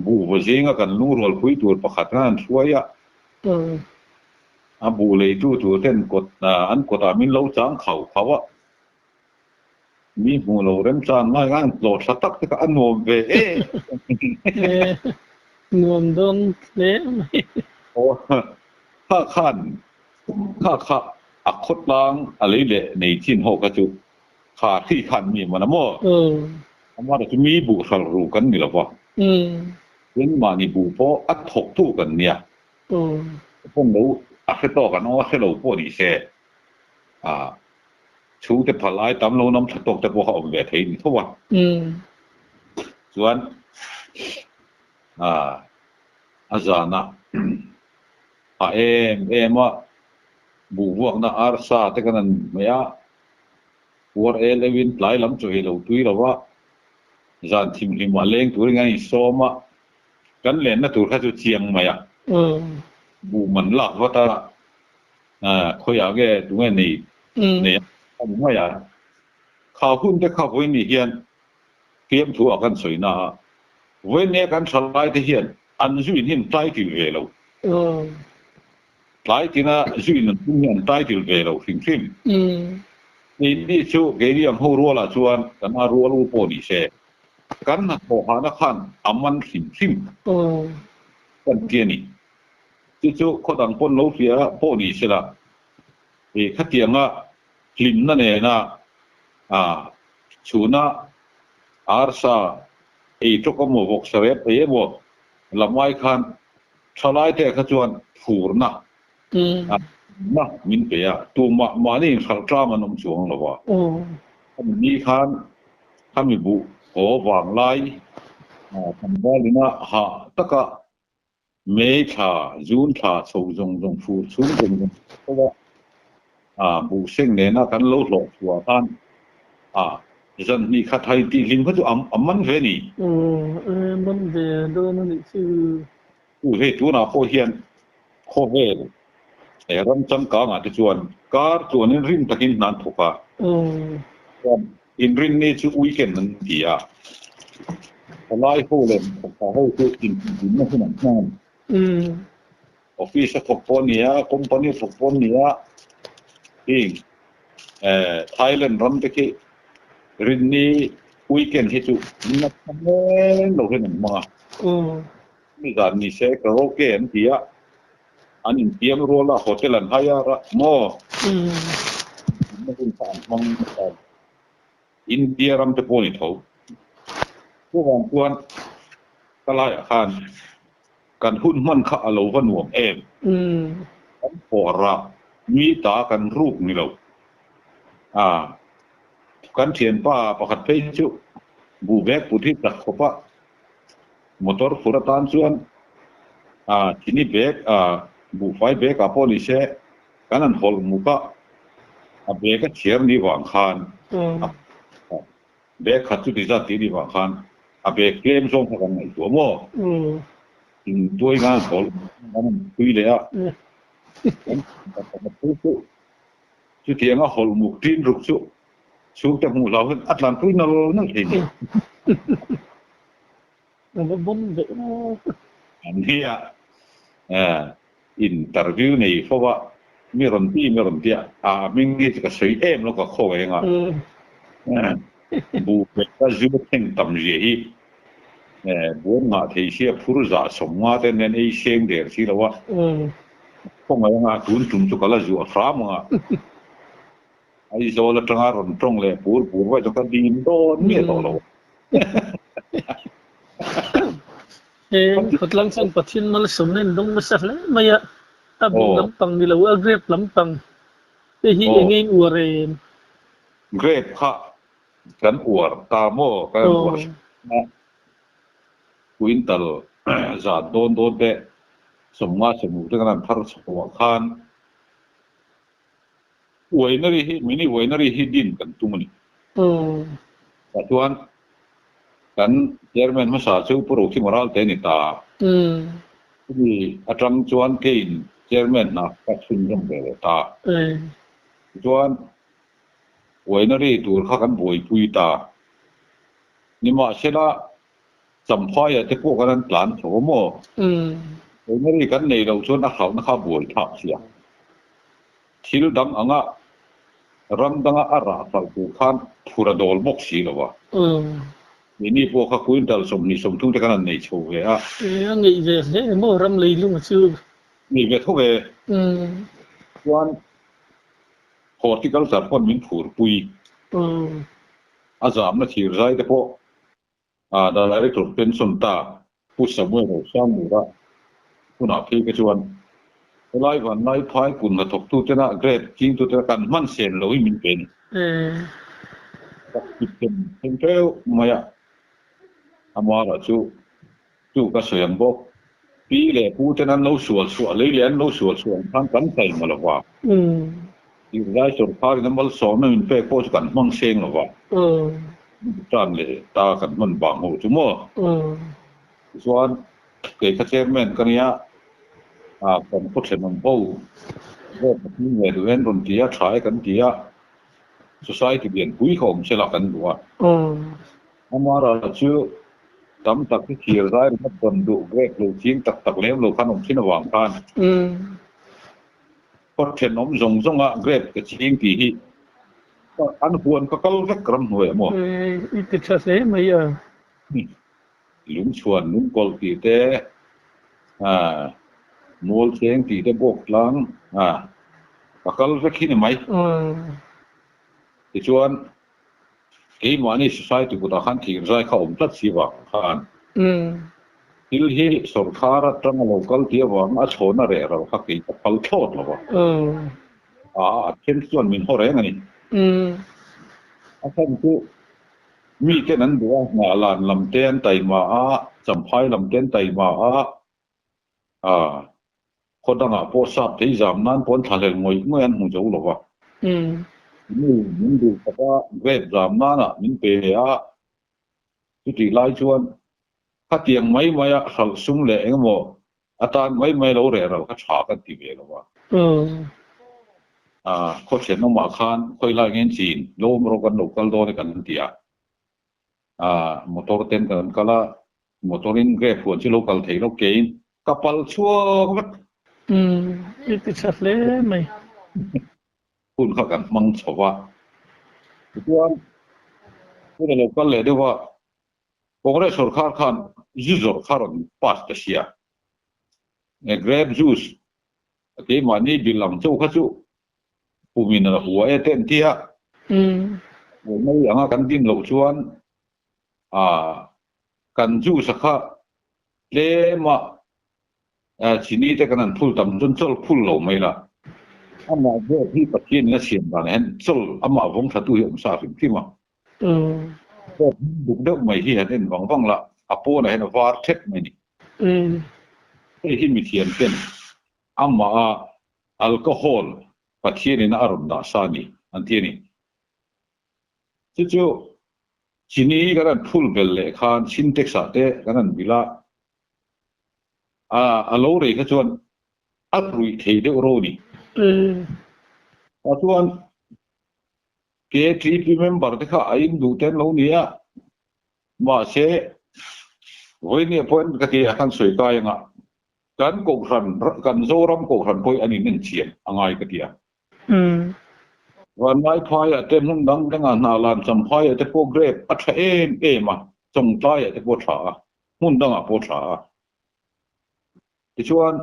buhvaw zinga kan lungrualpui tur pakhat kan han hruai a. A buh leitu tur ten kawt an kawtah min lo chang khauh khauh a, mi hmuh lo remchan ngai ngai an tlawh thla tak te kha a nuam ve em. Nuam dawn hle mai. Aw kha khan kha kha a khawtlang a lei leh nei chin ho kha chu kha hri khan mi man a maw? Amah chu mi buh hral ru kan ni lo va, tin mahni buh pawh a thawktu kan nia. Pawng lo a hre tawk an awm a, hre lo pawh ni se a chhungte phal ai tam lo nam tha tawk te pawh kha awm ve thei ni tho a. Chuan a a zana a em em a buhvuakna arsa te kan han hmeh a, puar el euhin tlai lam chaw hi lo tui lo va, zan thimhlimah leng turin an insawm a. Kan lenna tur kha chu chiang mai a. Buh man lak vat a, khawiah nge tunge nei nei a ni mai a. Kha hun te kha vawiin hian fiamthu ah kan sawi na a, vawiin nia kan thalai te hian an zuin hi an title ve lo. Tlai tina zuin an tum hi an title ve lo hrim hrim. Keini chu keini ang ho rualah chuan kan a rual u pawh ni se, kan hnathawh hahna khan a man hrim hrim kan ti a ni. Chu chu khaw dang pawn lo hria pawh ni se la, khatianga hlimna nena chhuna arsa ei tawk emaw vawksa rep ei emaw lamai khan Thalaite kha chuan phurna na min pe a, tumah mahni inhralh tlang an awm chuang lo a. Khami ni khan khami buh haw vanglai Thambalina hah taka May thla, June thla chho zawng zawng fur chhung zawng zawng tho a, buh seng nena kan lo hlawh chhuah khan zan hnih khat hai tih hlim kha chu a man ve a ni. Aw, man ve dawn a nih chu. Chu hei tunah pawh hian khawvel ram changkangah te chuan kar chuanin rim takin hna an thawk a, chuan inrinni chu weekend an ti a, palai ho leh thawkha ho chu inhmuhna hun an hman. Office a thawk pawh a ni a, company a thawk pawh a ni a, heng Thailand ram te khi rinni weekend hi chu nasa men lo hian an hmang a. Nizan ni se karaoke an ti a, an intiam rual a, hotel an hire a maw? Inna hun kha an hmang nasa a ni. India ram te pawh a ni tho. Chuvang chuan ka laiah khan kan hun hman kha a lo va nuam em? Kan pawh rah mi ta kan ruk ni lo. A, kan thianpa pakhat phei chu buh bag put hi chak khawp a. Motor phur atan chuan chini bag buhfai bag ah pawh ni se kan han hawlh muk a, a bag a chhiar ni vang khan bag khat chu ti zat tih ni vang khan a bag tlem zawng kha kan ngaihtuah maw? Tuai ngan han hawlh kan han tui leh a, chutianga hawlh muk tin ruk chu chhungte hmuh hlau hian a tlanpui nal nal thei ni. An hi a interview nei fo a, mi rawn ti mi rawn ti a, a hming hi chu ka sawi em lo ka khaw eng a, buh ve ka zu thleng tam zia hi buan ngah thei sia phur zah sawm nga te nen ei seng der si lo a, khaw eng a tun tum chu ka la zuah hram ang a. Aizawl atanga rawn tawng leh pur pur vaih chu ka dim dawn miah tawh lo. Heng khawtlang chuan Pathian malsawmna in dawng nasa hle mai a, a buh lampang ni lo a grape lampang te hi eng in uar em? Grape kha kan uar ta maw? Kan uar a, quintal zat dawn dawn te 50 60 te kan han thar chhuah khan Winery hi, mini winery hi din kan tum a ni. Tah chuan kan chairman hmasa chu Pu Rothima Ralte a ni ta. Chumi atang chuan keiin chairman hna ka chhunzawm ve leh ta. Tichuan winery tur kha kan buaipui ta. Nimahsela Champhaiah te pawh kan an tlan tho a maw? Winery kan nei loh chuan a hlauhna kha buai thlak sia. Thil dang anga ram danga a rah hlauh tur khan phur a dawl bawk si lo a. Keini pawh kha quintal 20 30 te khan an nei chho ve a. A ngeih ve hle emaw ram leilung chu. Ngeih ve tho ve. Chuan horticulture pawn min phurpui. A zamna thir zai te pawh A Director pension ta Pu Samuel Rosangmura hunah phei kha chuan helai vanlai phai kun hnathawktu tena grade chingtu tena kan hman sen lo hi min pe a ni. Ka ti them them hreuh mai a, amara chu chu ka sawi ang bawk. Pi leh pu ten an lo sual chhuah lei leh an lo sual chhuah ang khan kan taima lo va. Tirlai sawrkharin a malsawmna min pek pawh chu kan hmang seng lo va. Tan leh ta kan hman vang ho chu maw? Tichuan. Kei kha chairman ka nia, kan khaw thenawm ho vote a hming ve duh en rawn ti a, tha e kan ti a, society lianpui kha awm sela kan duh a. Amara chu tam tak hi thir zai ringawt rawn duh grape lo ching tak tak lem lo khan awm thin avang khan khaw thenawm zawng zawnga grape ka ching tih hi an huan ka kal vek ramhnuai maw? I ti tha hle mai a. Lungchhuan lungkawlh tih te, mualcheng tih te bawk tlang a kal vek hi ni mai. Tichuan, keimahni society kutah khan thingzai kha awm tlat si vang khan thil hi sawrkar atanga lo kal tih avang a chhawna reh ral kha kei ka phal thlawt lo va. A then chuan min haw reng a ni. A chhan chu Miten an duh a, Ngahlan lam te an taima a, Champhai lam te an taima a, aah, khaw dangah pawh sap thei zam nan pawh an thlahlel ngawih ngawih an hmu zo lo va. Mi min duh tak a, grape zam nanah min pe a, chutih lai chuan khatiang mai maia hralh sum leh engemaw atan mai mai lo reh ral kha tha kan ti ve lo a. Khaw thenawmah khan khawi lai ngen chin lawm rawh kan lo kal dawn e kan ti a. Motor ten kan kal a, motor in grape huan chu lo kal thei lo kein ka pal chhuak vek. I ti tha hle mai. Hun kha kan hmang chho va. Tichuan hun a lo kal leh deuh a, Congress sorkar khan zu zawrh kha rawn pass ta sia. Grape juice keimahni bill ang chauh kha chu pumin a hua e te an ti a. Mai anga kan din loh chuan kan juice a kha tlema chini te kan han phul tam chuan chawl phul lo mai la. Amah grape hi Pathian in a siam dan ah hian chawl amah vawng tha tu hi a awm sa hrim hrim a. Pawh buk deuh mai hi han en vang vang la, a pawnah hian a var thep mai a ni. Hei hi mithiam ten amah a alcohol Pathianin a rawn dah sa a ni an ti a ni. Chu chu chini kan han phul bel leh khan Sintex ah te kan han bilh a, a lo rei kha chuan a ruih thei deuh ro a ni. Tah chuan KTP member te kha a in duh ten lo ni a, mahse vawinia pawhin ka ti a kan sawi kai anga kan kohhran kan Zoram kohhran pawhin an in enchian a ngai ka ti a. Vanlai phaiah te hmun dang dangah hna lan champhaiah te pawh grape a tha em em a, chawngtlaiah te pawh a tha a, hmun dangah pawh a tha a. Tichuan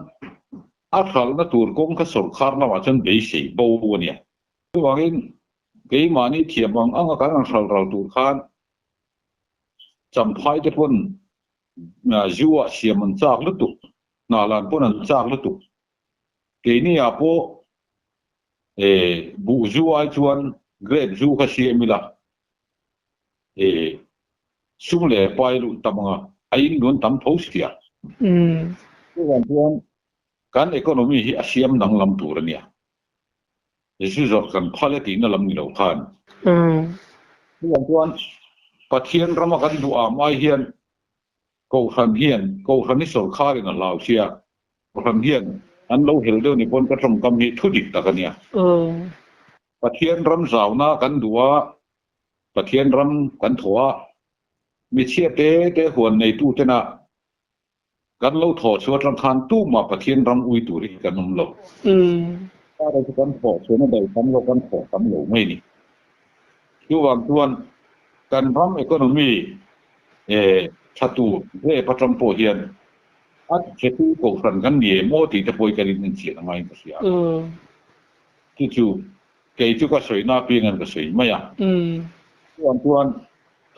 a hralhna tur kawng kha sawrkhar lamah chuan beisei bo a nia. Chuvangin keimahni thiam ang anga kan han hral ral tur khan Champhai te pawn zu ah siam an chak lutuk, Hnahlan pawn an chak lutuk. Keini ah pawh buh zu ai chuan grape zu kha siam ila sum leh pai luh tam anga a in luan tam tho sia. Chuvang chuan kan economy hi a siam danglam tur a nia. Zu zawrh kan phal e tihna lam ni lo khan. Chuvang chuan Pathian rama kan duh am ai hian Kohhran hian, Kohhran hi sawrkharin a hlau sia, Kohhran hian an lo hel deuh ni pawn ka tawngkam hi thu dik tak a nia. Pathian ram zauna kan duh a, Pathian ram kan thaw a, michhia te te huan neitu tena Kan lo thawh chhuah atang khan tumah Pathian ram ui tur hi kan awm lo. Kara chu kan thawh chhuahna daih tam lo, kan thawh tam lo mai ni. Chuvang chuan kan ram economy tha tur rep atang pawh hian a tichhetu kohhran kan ni em aw tih te pawh hi kan inenchian a ngaiin ka hria. Chu chu kei chu ka sawina apiangin ka sawi mai a. Chuvang chuan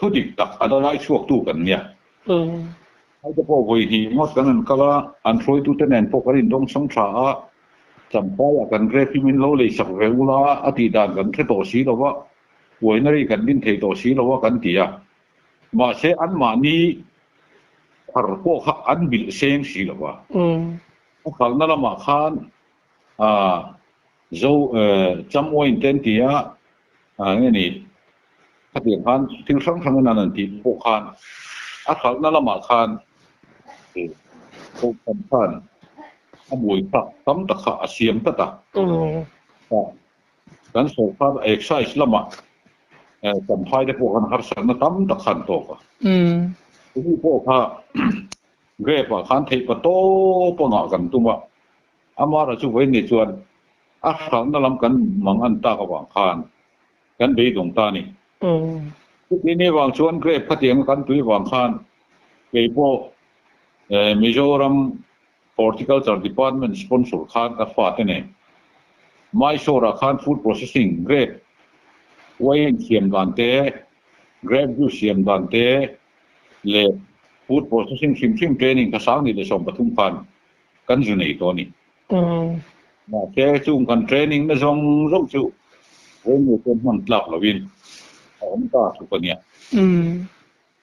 Thu dik tak a la chhuaktu kan nia. Aite pawh vawi hnih ngawt kan han kal a, an hruaitute nen pawh kan indawngsawng tha a, Champhaiah kan grape hi min lo lei sak ve ula a tih dan kan hre tawh si lo va, winery kan din thei tawh si lo a kan ti a. Mahse anmahni thar pawh kha an bilh seng si lo va. A khalhna lamah khan Zo Cham wine te an ti a, nge ni Khatiang khan thil hrang hrang in an han tih pawh khan a hralhna lamah khan Kohhran khan a buaithlak tam tak kha a siam tlat a. Kan sawrkar excise lamah Champhai te pawh khan harsatna tam tak kha an tawk a. Chumi pawh kha grape ah khan theih pa tawp angah kan tum a, amara chu vawiin ni chuan a hralhna lam kan mang an tak avang khan kan beidawng ta a ni. Chuti ni vang chuan grape khatianga kan tui vang khan kei pawh Mizoram Horticulture Department sponsor khan ka fate nen Mysore ah khan food processing grape wine siam dan te, grape juice siam dan te leh food processing hrim hrim training kha 2013 khan kan zu nei tawh a ni. Mahse chung kan training na zawng zawng chu Railway chuan hman tlak lovin a awm ta thup a nia.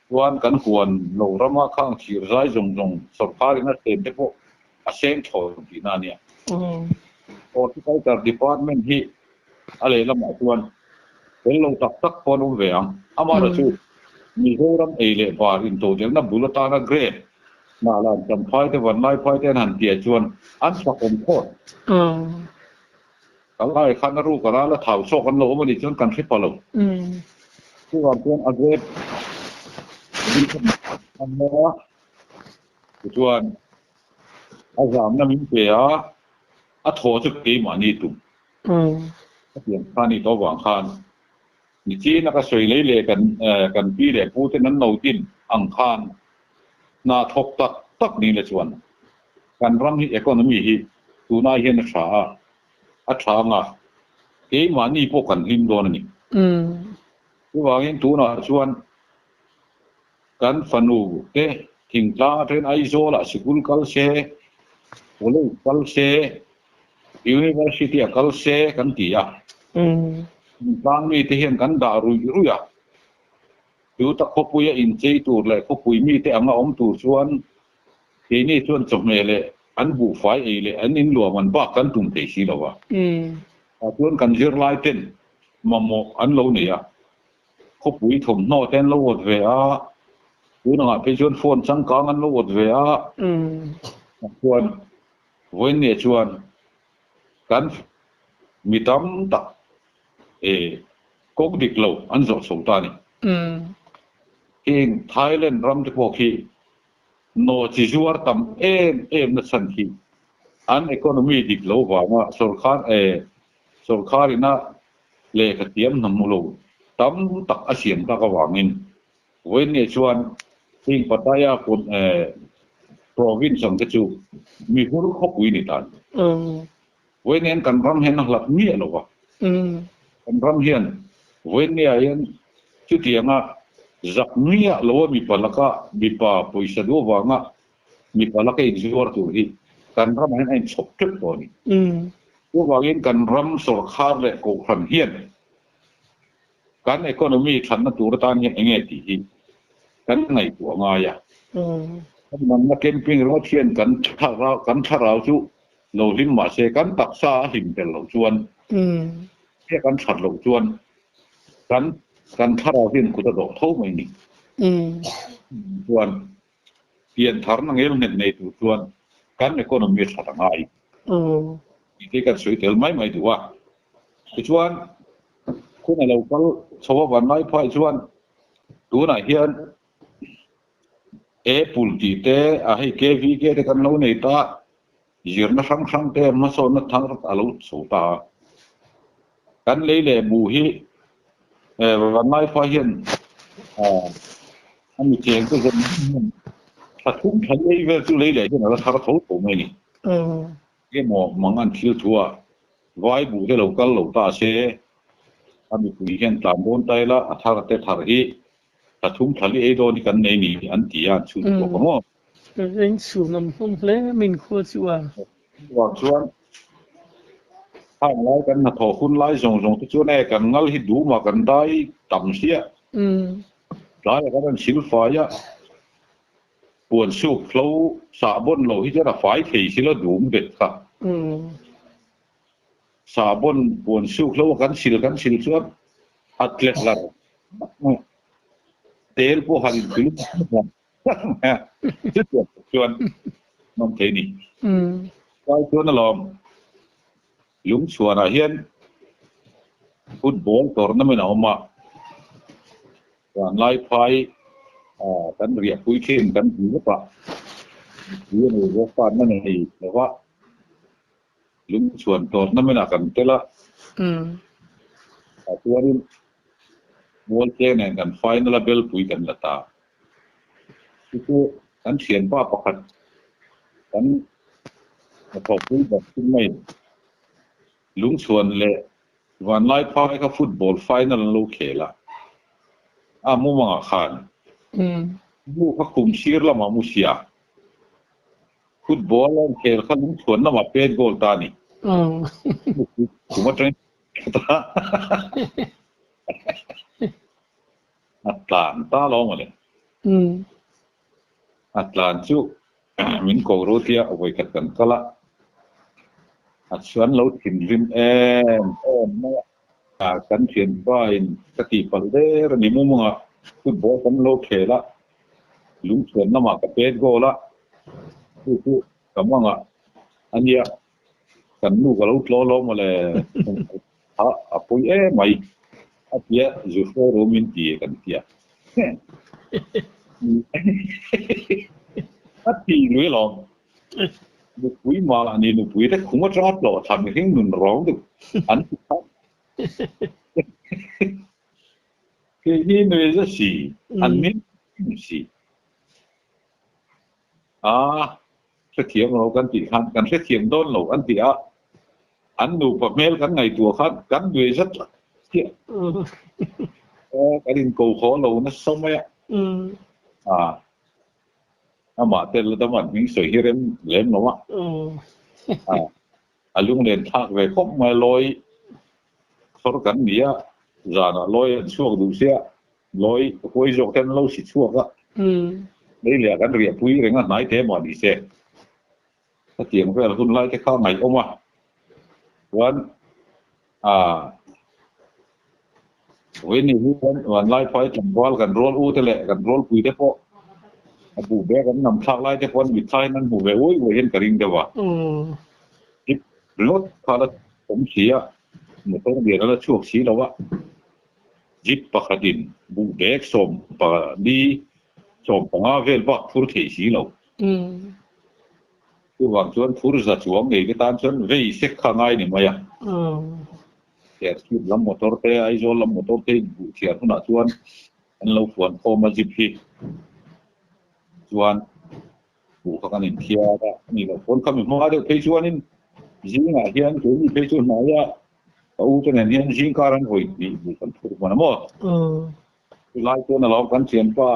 Chuan kan huan lo rama khang thir zai zawng zawng sawrkarin a chen te pawh a seng thawn tihna a nia. Horticulture Department hi a lehlamah chuan fel lo tak tak pawh an awm ve ang. Amaherawhchu chu Mizoram ei leh bar intodelhna bul atana grape hnahlan Champhai te Vanlaiphai te an han piah chuan an chakawm phawt. Kal lai khan a ruk a ral a thau chawk an lo awm a nih chuan kan hre pha lo. Chuvang chuan a grape min a tichuan a zamna min pe a, a thaw chu keimahni tum. A pian kha a nih tawh avang khan nichin a ka sawi lei leh kan kan pi leh pu ten an lo din ang khan hna thawk tak tak ni la chuan kan ram hi economy hi tunai hian a tha a, a tha anga keimahni pawh kan hlim dawn a ni. Chuvangin tunah chuan kan fanu te thingtlang atangin Aizawlah sikul kal se, college kal se, university a kal se kan ti a. Thingtlang mite hian kan dah ruih ruih a. Chuta khawpuia inchei tur leh khawpui mite anga awm tur chuan Keini chuan chawhmeh leh an buhfai ei leh an inluam an bak kan tum thei si lo a. Tah chuan kan zirlai ten mamawh an lo nei a, khawpui thawmhnaw te an lo awt ve a, tunangah phei chuan phone changkang an lo awt ve a. Tah chuan vawiinniah chuan kan mi tam tak kawng dik lo an zawh chho ta a ni. Heng Thailand ram te pawh khi Nawhchi zuar tam em em na chhan khi an economy dik lo vanga sawrkar eh sawrkar ina lehkha thiam hna hmu lo tam tak a siam tak avangin vawiin chuan heng Pattaya kut eh province ang te chu mi hur khawpui ni ta ni. Vawiin hian kan ram hian a hlat miah lo va. Kan ram hian vawiinniah hian chutianga zak miah loa mipa laka mipa pawisa duh avanga mipa laka inzuar tur hi kan ramah hian a inchhawp teuh tawh a ni. Chuvangin kan ram sawrkhar leh kohhran hian kan economy thatna tur atan hian eng nge tih hi kan ngaihtuah ngai a. Kan nunna camping ringawt hian kan kan thlarau chu lo hlim mah se kan taksa a hlim tel loh chuan he kan that loh chuan kan kan thlarau hian kut a dawh tho mai ni. Chuan pian tharna ngel nghet nei tur chuan kan economy a that a ngai. Tih te kan sawi tel mai mai duh a. Tichuan hun a lo kal chho a vanlai phai chuan tunah hian Apple tih te a hei KVK te kan lo nei ta zirna hrang hrang te hmasawnna thar a lo chho ta a. Kan lei leh buh hi vanlai phai hian a mi cheng te zawng zawng hian thla thum thla lei vel chu lei leh hian a la thar tho tho mai a ni. Emaw mang an thil thu a, vai buh te lo kal lo ta se, a mipui hian tlan dawn ta ila a thar te thar hi thla thum thla li ei dawn hi kan nei ni an ti a, an chhun chhuak ang aw. Eng chhun awm hlawm hle min khua chu a. Chuvang chuan khang lai kan hnathawh hun lai zawng zawng te chuan e kan ngal hi dum a kan dai tam hliah. Tlaiah kan rawn silfai a. Puan suk hlo sahbawn lo hi chuan a fai thei si lo dum bet kha. Sahbawn puan suk hlo a kan sil kan sil chuan a tlet lar tel pawh han inpui chutiang chuan. Nawm thei ni. Tlai chuan alawm Lungchhuanah hian football tournament a awm a, vanlai phai kan riahpui thin kan ti vek a, mipui a nei bawk a, na nei lo va, Lungchhuan tournament ah kan tel a, tah chuanin Mualcheng nen kan final a belpui kan la ta. Chu chu kan thianpa pakhat kan hnathawhpui ber chu mai Lungchhuan leh Vanlaiphai kha football final an lo khel a, a mumangah khan mu kha khum sir lamah mu sia football an khel kha Lungchhuan lamah pet goal ta a ni. Khum atangin A tlan ta lo mawle. A tlan chu min ko ru tia vawikhat kan kal a, a chuan lo thinrim em em mai a. Kan thianpa in ka tih palh der a ni mumanga football kan lo khel a, lungchhuan lamah ka pet goal a, chu chu ka mangah a nia. Kan nu ka lo tlaw lo mawle a pawi em mai a tia zu hruai ro min ti kan tia a ti lui alawm nupui mahni nupui te khum atanga tlawh thla mihring nun rawng deuh an ti kha keini nui za si an min si A, hrethiam lo kan tih khan kan hrethiam dawn lo an ti a, an nupa hmel kan ngaihtuah khan kan nuih zat chiah. Kan inko haw lo nasa mai a. A, amah tel la dam an hming sawi hi rem lem lo a. A, a lunglen thlak ve khawp mai lawi thawr kan ni a, zanah lawi an chhuak duh sia. Lawi huai zawk te an lo si chhuak a, lei leh ah kan riahpui reng a hnai te mah ni se. Hetiang vel hun lai te kha ngaihawm a, chuan aah vawiin hian vanlai phai tlangval kan rual u te leh kan rualpui te pawh a buh bek an nam thlak lai te pawh an mitthla hian an hmu ve uai uai hian ka ring deuh a. Tip ringawt kha la awm si a, motor lian a la chhuak si lo a. Jeep pakhatin buh bag 14, 15 vel bak phur thei si lo. Chuvang chuan phur za chuang ngei te tan chuan vei sek kha ngai ni mai a. Serchhip lam motor te, Aizawl lam motor te buh thiar hunah chuan an lo fuan khawm a jeep hi chuan buh kha kan inthiar a, a nih loh pawn khami hma deuh phei chuanin zingah hian keini phei chu hnaia Ka u te nen hian zing kar an vawi hnih buh kan phur hman a maw? Chulai chuan a lo kan thianpa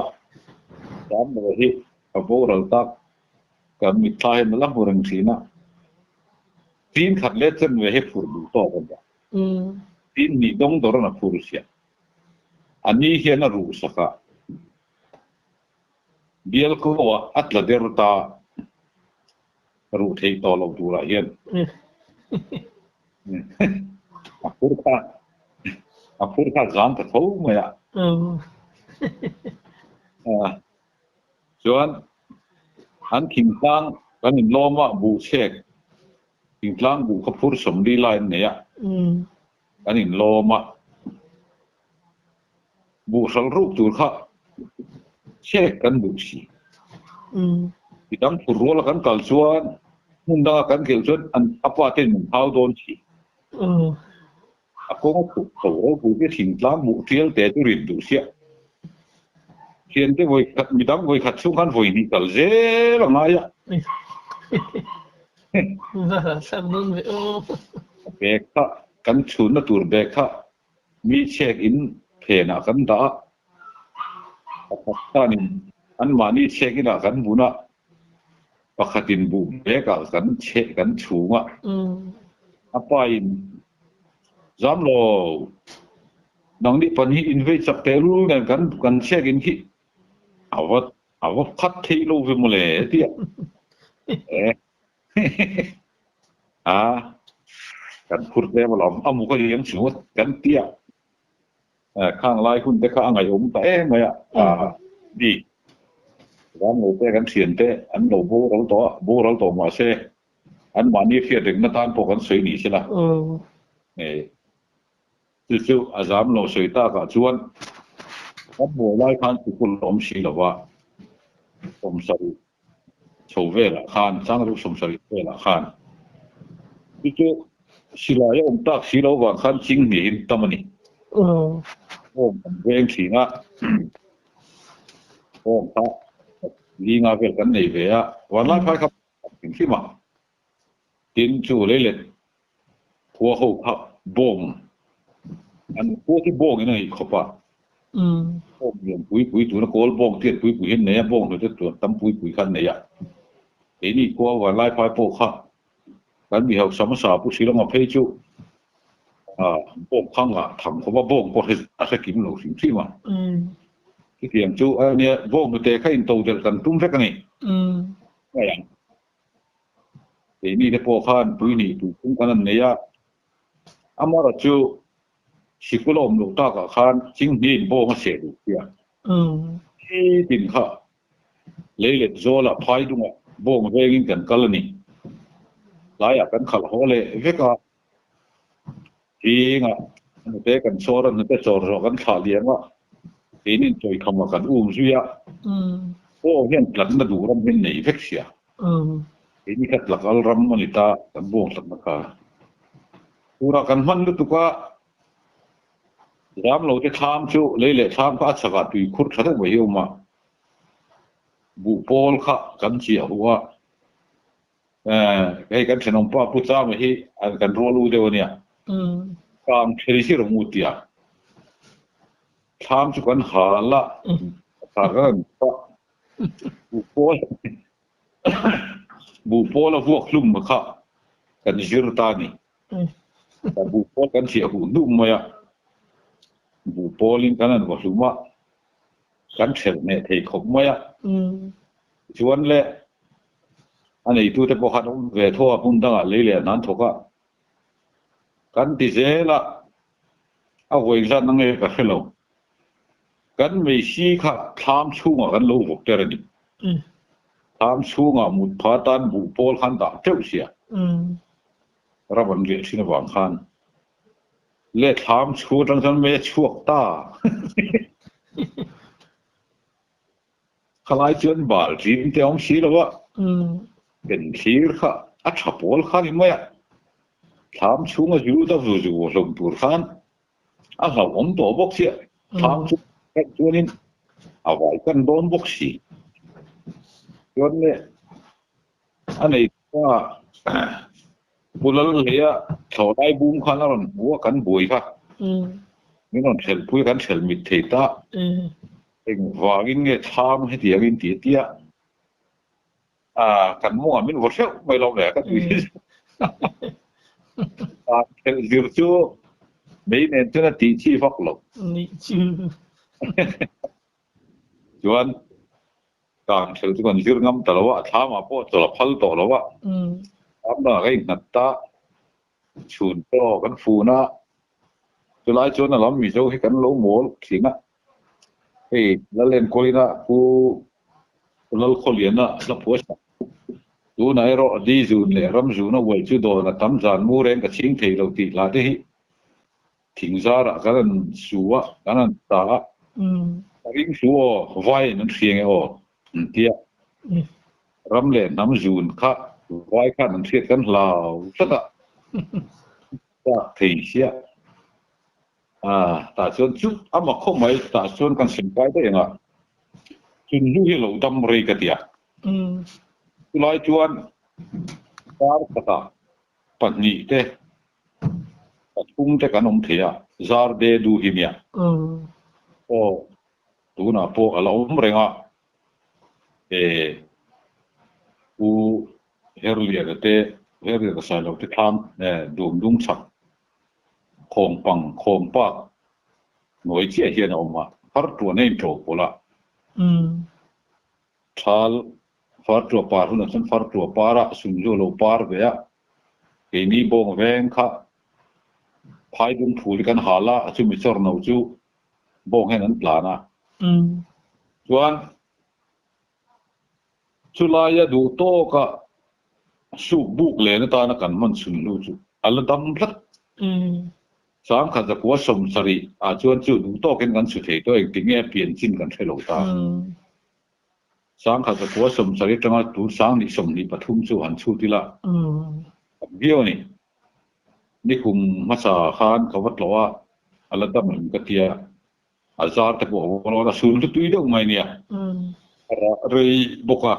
Samuel hi ka boral tak kan mitthla hian a la hmu reng thin a. Tin khat leh chen ve hi phur duh tawk a nia. Tin hnih dawng dawr an a phur sia. A ni hian a ruh sak a. Bial ko ah a tla der ta. Ruh theih tawh loh turah hian a phur kha a phur kha zam ta tho mai a. Chuan an thingtlang kan inlawm a buh chhek thingtlang buh kha phur 40 lai an nei a kan inlawm a Buh hral ruk tur kha chhek kan duh si. Midang phur ruala kan kal chuan hmun danga kan khelh chuan an a pa ten min hau dawn si. A kawng a chhuk chho ropui te thingtlang buh tial te chu rit duh siah. Thiante vawi khat midang vawi khat chhung khan vawi hnih kal zel a ngai a. Bag kha kan chhunna tur bag kha Mi chhek in phenah kan dah a, pakhat khanin anmahni chhek inah kan bun a, pakhatin buh bekah kan chheh kan chhung a, a pain zam lo nangni pahnih invei chak tehlul nen kan kan chhek in khi a va a va khat thei lo ve mawle tia e. A, kan phur tlem alawm, a muk a liam chu kan ti a, khang lai hun te kha a ngaihawm ta em mai a, a ni. Ramlo te kan thian te an lo boral tawh a, boral tawh mah se anmahni hriat rengna tan pawh kan sawi ni sela. Chu chu a zam lo sawi takah chuan kan buai lai khan sikul a awm si lo va, 70 chho velah khan, changruk 70 velah khan chu chu silai a awm tak si lo vang khan ching hnihin tam a ni. Awm kan veng thin a. Aw kha linga vel kan nei ve a, vanlai phai kha hrim hrim a, tin chu leilet khua ho kha bawng an khua chu bawng in a ngaih khawp a, bawng lian pui pui tuna kawl bawng tiat pui pui hi an nei a, bawng hnute chuan tam pui pui kha an nei a, keini khua vanlai phai pawh kha Kan mi hausa hmasa Pu Shillonga phei chu bawng kha ngah tham khawp a, bawng pawh a hre kim lo hrim hrim a. Chutiang chu a nia, bawng hnute kha in to delh kan tum vek a ni. Ngai ang. Keini te pawh khan pui nih tur tum kan an nei a, amaherawhchu chu sikul a awm loh takah khan chinghniin bawng a seh duh sia. Nitin kha Leilet zawlah phai dungah bawng vengin kan kal a ni. Tlaiah kan khalh haw leh vek a, zingah hnute kan chawr a, hnute chawr zawh kan thlah liam a, keinin chawikhamah kan um zui a, bawng hian tlatna duh ram hi nei vek sia. Keini kha tlakal ram a ni ta, kan bawng tlatna kha. Turah kan hman lutuk a, Zam lo te thlam chu lei leh thlam kha a chhakah tui khur tha deuh mai hi a awm a, buh pawl kha kan chiah huh a, hei kan thenawm pa Pu Chama hi kan rual u deuh a nia, kang thei hi rawng u tia thlam chu kan hal a, thar kan han chhuah buh pawl buh pawl a vuak hlum kha kan zir ta a ni. Buh pawl kan chiah huh duh mai a, buh pawlin kan han va hlum a, kan ṭhelh hneh thei khawp mai a. Tichuan le, a neitute pawh khan awm ve tho a, hmun dangah lei leh an thawk a. Kan ti zel a, a vawi zat na nge ka hre lo. Kan meisi kha thlam chhungah kan lo vawk ter a ni. Thlam chhungah mut pha tan buh pawl khan dah teuh sia. Ram an riah thin avang khan leh thlam chhu atang chuan mei a chhuak ta. Khalai chuan bal ṭim te a awm si lo a, ken thlir kha a tha pawl kha ni mai a, thlam chhunga zu ta zu zu hlawm tur khan a hlauhawm tawh bawk sia, thlam chu kaih chuanin a vai kan dawn bawk si. Chuan le a nei Ta Pu Lalhleia thlawhlai bum khan a rawn hmu a, kan buai kha. Min rawn thelh pui a, kan thelh mit thei ta. Engvangin nge thlam hetiangin ti a tia. Kan mawngah min vaw hreuh mai lo le, ka tui hi. Thelh zir chu mei nen chuan a tih chi vak lo. Nih chu. Chuan Kang hrel chu kan zir ngam ta lo a, a thlamah pawh chawlh a phal tawh lo a, thlam dangah ka innghat ta, chhun pawh kan fun a, chulai chuan a lam Mizo hi kan lo mawl thin a, hei Lalenkawlina Pu Lalkhawliana hla phuah sak, tunah erawh Di zun leh ram zun a uai chu dawn a tam zan mu reng ka chhing thei lo tih hla te hi Thing zarah kan han su a, kan han ta a, ka ring su aw, vai in an hria nge aw an ti a. Ram leh hnam zun kha vai khan an hriat kan hlau tlat a, chak thei sia. Tah chuan chu a mak khawp mai, tah chuan kan sem kai daih ang a, chunhnu hi a lo dam rei ka ti a. Chulai chuan kar khatah pahnih te Pathum te kan awm thei a, zar de du hi nia. Aw, tunah pawh a la awm reng a, e Pu Herliana te, Herliana Sailo te thlam dum dum chhak khawng pang khawng pak hnuai chiah hian a awm a, far tuan a inṭo pawlh a. Thal far tua par hunah chuan far tua par a sum chu a lo par ve a, keini bawng veng kha phai bung phul hi kan hal a, chumi chawr no chu bawng hian an tlan a. Chuan Chulaia duh tawka suk buk len atana kan hman sunhlu chu a la dam tlat. 1970 ah chuan chu duh tawkin kan chhu thei tawh engtik nge a pian chin kan hre lo ta. 1970 atanga tun 2023 chu han chhut ila tam viau a ni. Nikum hmasa khan ka va tlawh a, a la dam em ka tia. A zar te pawh a va rawn a sun chu tui deuh mai nia. A rah rei bawk a,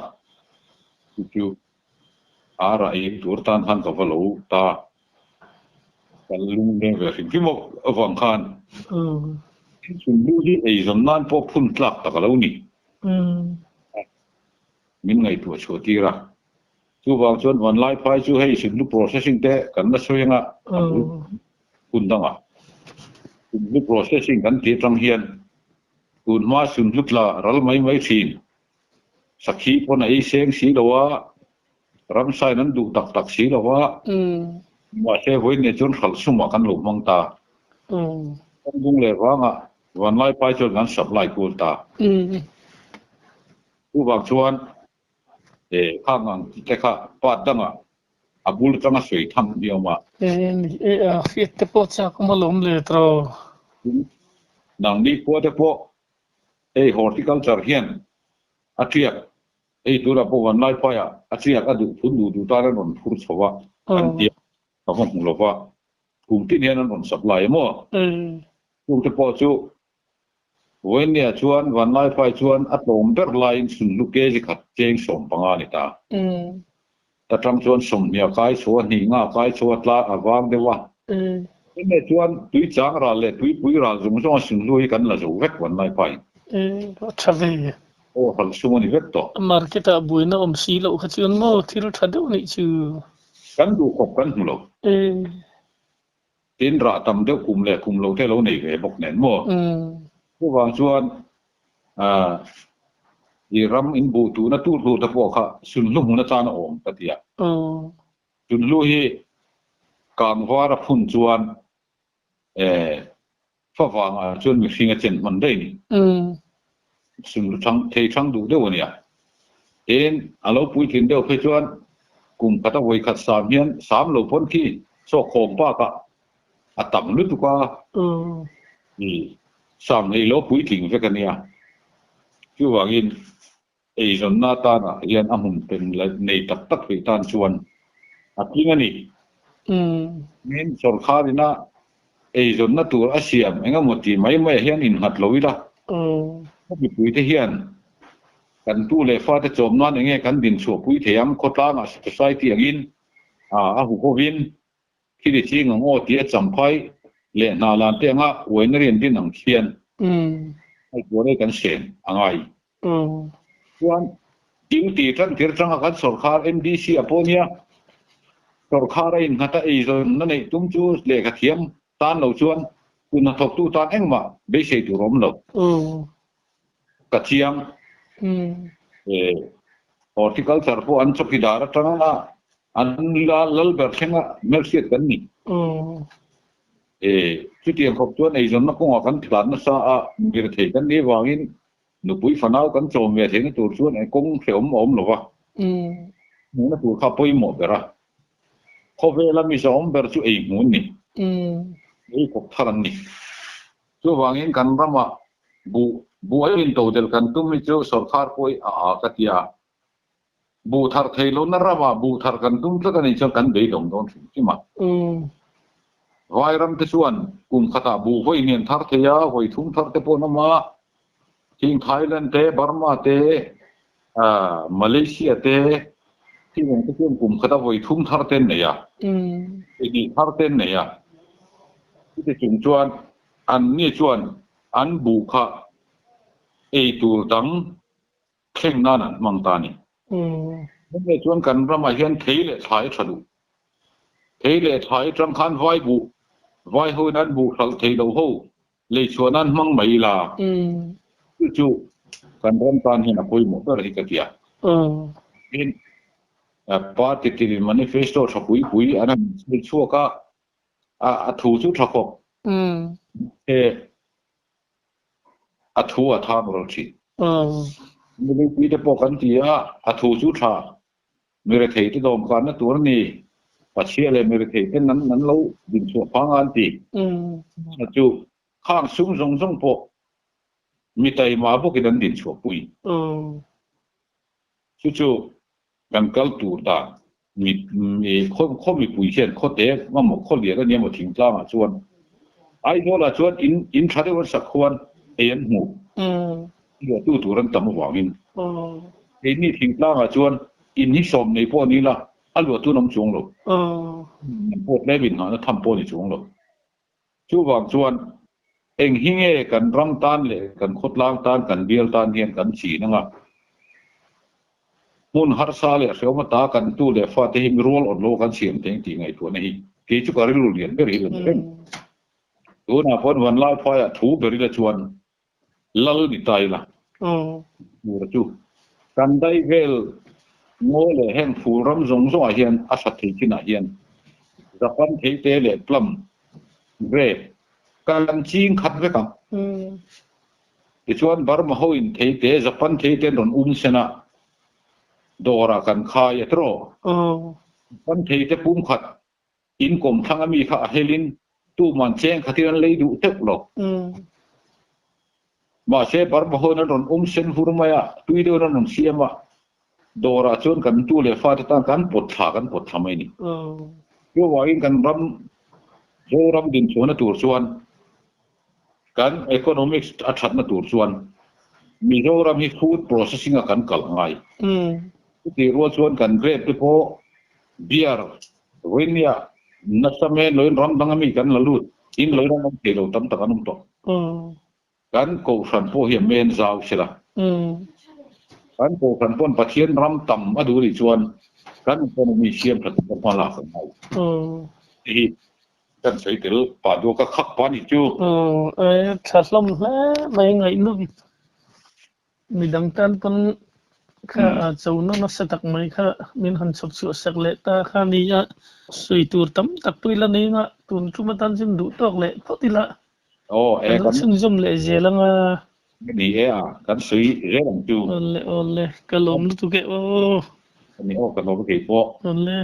chu chu a rah ei tur tan khan ka va lo ta. Ka lung leng ve hrim hrim avang khan thingsun lu hi ei zawn nan pawh phun tlak tak a lo ni. Min ngaihtuah chhuah tir a. Chuvang chuan vanlai phai chu hei sunhlu processing te kan la sawi anga a bul hun dangah sunhlu processing kan tih atang hian tun hma sunhlu tla ral mai mai thin sakhi pawn a ei seng si lo a, ramsain an duh tak tak si lo a, mahse vawiin nen chuan hralh sumah kan lo hmang ta. Kawngkung leh vangah vanlai phai chuan kan supply kual ta. Chuvang chuan E khang ang tih te kha part dangah a bul atanga sawi tham ni awm a. E ni e a hriat te pawh chak awm alawm le tawh. Nangni khua te pawh hei horticulture hian a tiak hei tunah pawh vanlai phaiah a tiak a duh phun duh duh tan an rawn phur chho a an tia ka va hmu lova kum tin hian an rawn supply a maw? Chung te pawh chu Vawinia chuan Vanlaifai chuan a tlawm ber laiin sunhlu kg khat cheng 15 a ni ta. Ta tang chuan 20 a kai chho a, hnih nga a kai chho a, tla a vang deuh a. Chumi chuan tui chang ral leh tuipui ral zawng zawnga sunhlu hi kan la zo vek Vanlaifai. A tha ve. Aw hralh sum a ni vek tawh. Market ah buaina awm si loh kha chuan maw thil tha deuh nih chu. Kan duhkhawp kan hmu lo. Tin rah tam deuh kum leh kum lo te lo nei ve bawk nen maw? Chuvang chuan i ram in buh tuhna tur tur te pawh kha sunhlu hmun atan a awm ka ti a. Sunhlu hi kangvar a phun chuan favangah chuan mihring a chen hman daih a ni. Sunhlu thang thei thang duh deuh a nia. Tin a lo puitlin deuh phei chuan kum khat a vawi khat sam hian sam lo pawn khi chawk khawm bakah a tam lutuk a. Sam nei lo puitling vek a nia. Chuvangin eizawnna atana hian a hmun pen nei tak tak theih tan chuan a tling a ni. Tin, sawrkharina eizawnna tur a siam eng emaw ti mai maiah hian innghat lo ila, khaw mipuite hian kan tu leh fate chawm nan enge kan dinchhuahpui thei ang, khawtlangah society angin a huhovin Thil i ching ang aw tia champhai leh hna lan te anga uaina rian din ang khian ngaihtuah rei kan sen a ngai. Chuan duty tan tir tanga kan sawrkhar MDC a pawh nia sawrkhar a innghat a eizawnna neih tum chu lehkha thiam tan lo chuan kun hnathawktu tan engmah beisei tur a awm lo. Ka chiang. Horticulture pawh an chawkidar atanga an lal ber thlenga hmelhriat kan ni. Chutiang khawp chuan eizawnna kawngah kan tlan nasa a, mirethei kan nih avangin nupui fanau kan chawm ve theihna tur chuan kawng hrehawm a awm lo va, hmuhna tur kha a pawimawh ber a. Khawvela mi zahawm ber chu ei hmun ni, ei khawp thar an ni. Chuvangin kan ramah buh buh a intodelh kan tum hi chu sawrkhar pawh hi a a ka ti a. Buh thar thei lohna ramah buh thar kan tum tlat a nih chuan kan beidawng dawn hrim hrim a. Vai ram te chuan kum khatah buh vawi hnian thar thei a, vawi thum thar te pawh an awm a. Heng Thailand te, Burma te, Malaysia te thil ang te chuan kum khata vawi thum thar te an nei a, vawi hnih thar te an nei a. Chuti chung chuan an ni chuan an buh kha ei tur dang thleng nan an hmang ta a ni. Hemi chuan kan ramah hian thei leh thlai a tha duh. Thei leh thlai atang khan vai buh, vai hoin an buh hralh thei lo ho lei chhuah nan hmang mai ila, chu chu kan ram tan hian a pawimawh ber hi ka ti a. Tin, party tin manifesto tha pui pui an han sawi chhuak a, a thu chu tha khawp. He a thu a tham rawh thin. Milipui te pawh kan ti a, a thu chu tha. Mirethei te dawmkanna tur a ni. Pachhia leh mirethei ten an an lo dinchhuah phang a an ti. A chu khang sum zawng zawng pawh mi taima bawkin an dinchhuahpui. Chu chu kan kal tur dan mi mi khaw khaw mipui hian khawte emaw khaw lian a nia maw thingtlangah chuan Aizawlah chuan in in tha deuh an sak khuan ei an hmu luahtu tur an tam avangin keini thingtlangah chuan in hi sawm nei pawh ni la a luahtu an awm chuang lo an pawh tlem inngahna tham pawh a ni chuang lo. Chuvang chuan eng hi nge kan ram tan leh kan khawtlang tan, kan bial tan hian kan chin anga hmun harsa leh hreawm ata kan tu leh fate hi mirual awt lo kan siam thei ang tih ngaihtuahna hi kei chu ka rilru lian ber hi la ni reng. Tunah paw'n Vanlaiphaiah thu ber ila chuan lal ni ta ila tura chu kan daih vel ngaw leh heng fur ram zawng zawngah hian a hrat thei chinah hian Japan theite leh plum grape kan ching khat vek ang. Tichuan Burma hoin theite Japan theite an rawn um sen a, dawrah kan khai a tiraw? Japan theite pum khat In kawmthlang a mi kha a helin tuman cheng khatin an lei duh teuh lo. Mahse Burma hoin an rawn awm sen hur mai a, tui deuhin an rawn siam a, dawrah chuan kan tu leh fate tan kan pawt thla kan pawt thla mai a ni. Chuvangin kan ram Zoram dinchhuahna tur chuan kan economics a thatna tur chuan Mizoram hi food processing a kan kal a ngai. Chutih rual chuan kan grape te pawh beer Vawinia nasa men loin ram dang ami kan la lut in loin an awm thei lo tam tak an awm tawh. Kan kohhran pawh hi a men zau sela. Kan kohhran pawn Pathian ram tam a duh anih chuan kan economy siam tha tur a hma lak an ngai. Hei hi kan sawi tel pah duak a khak pah anih chu. Tha hlawm hle mai ngaihnawm. Midang tan pawn kha chona nasa tak mai kha min han chhawp chhuah sak leh ta kha a ni a, sawi tur tam tak pawh ila nei anga tun tum atan chuan duh tawk leh phawt ila kan lo chhunzawm leh zel anga. Ni e a, kan sawi zel ang chu. Awle awle, ka lawm lutuk e aw. Ni aw, ka lawm kei pawh. Awle.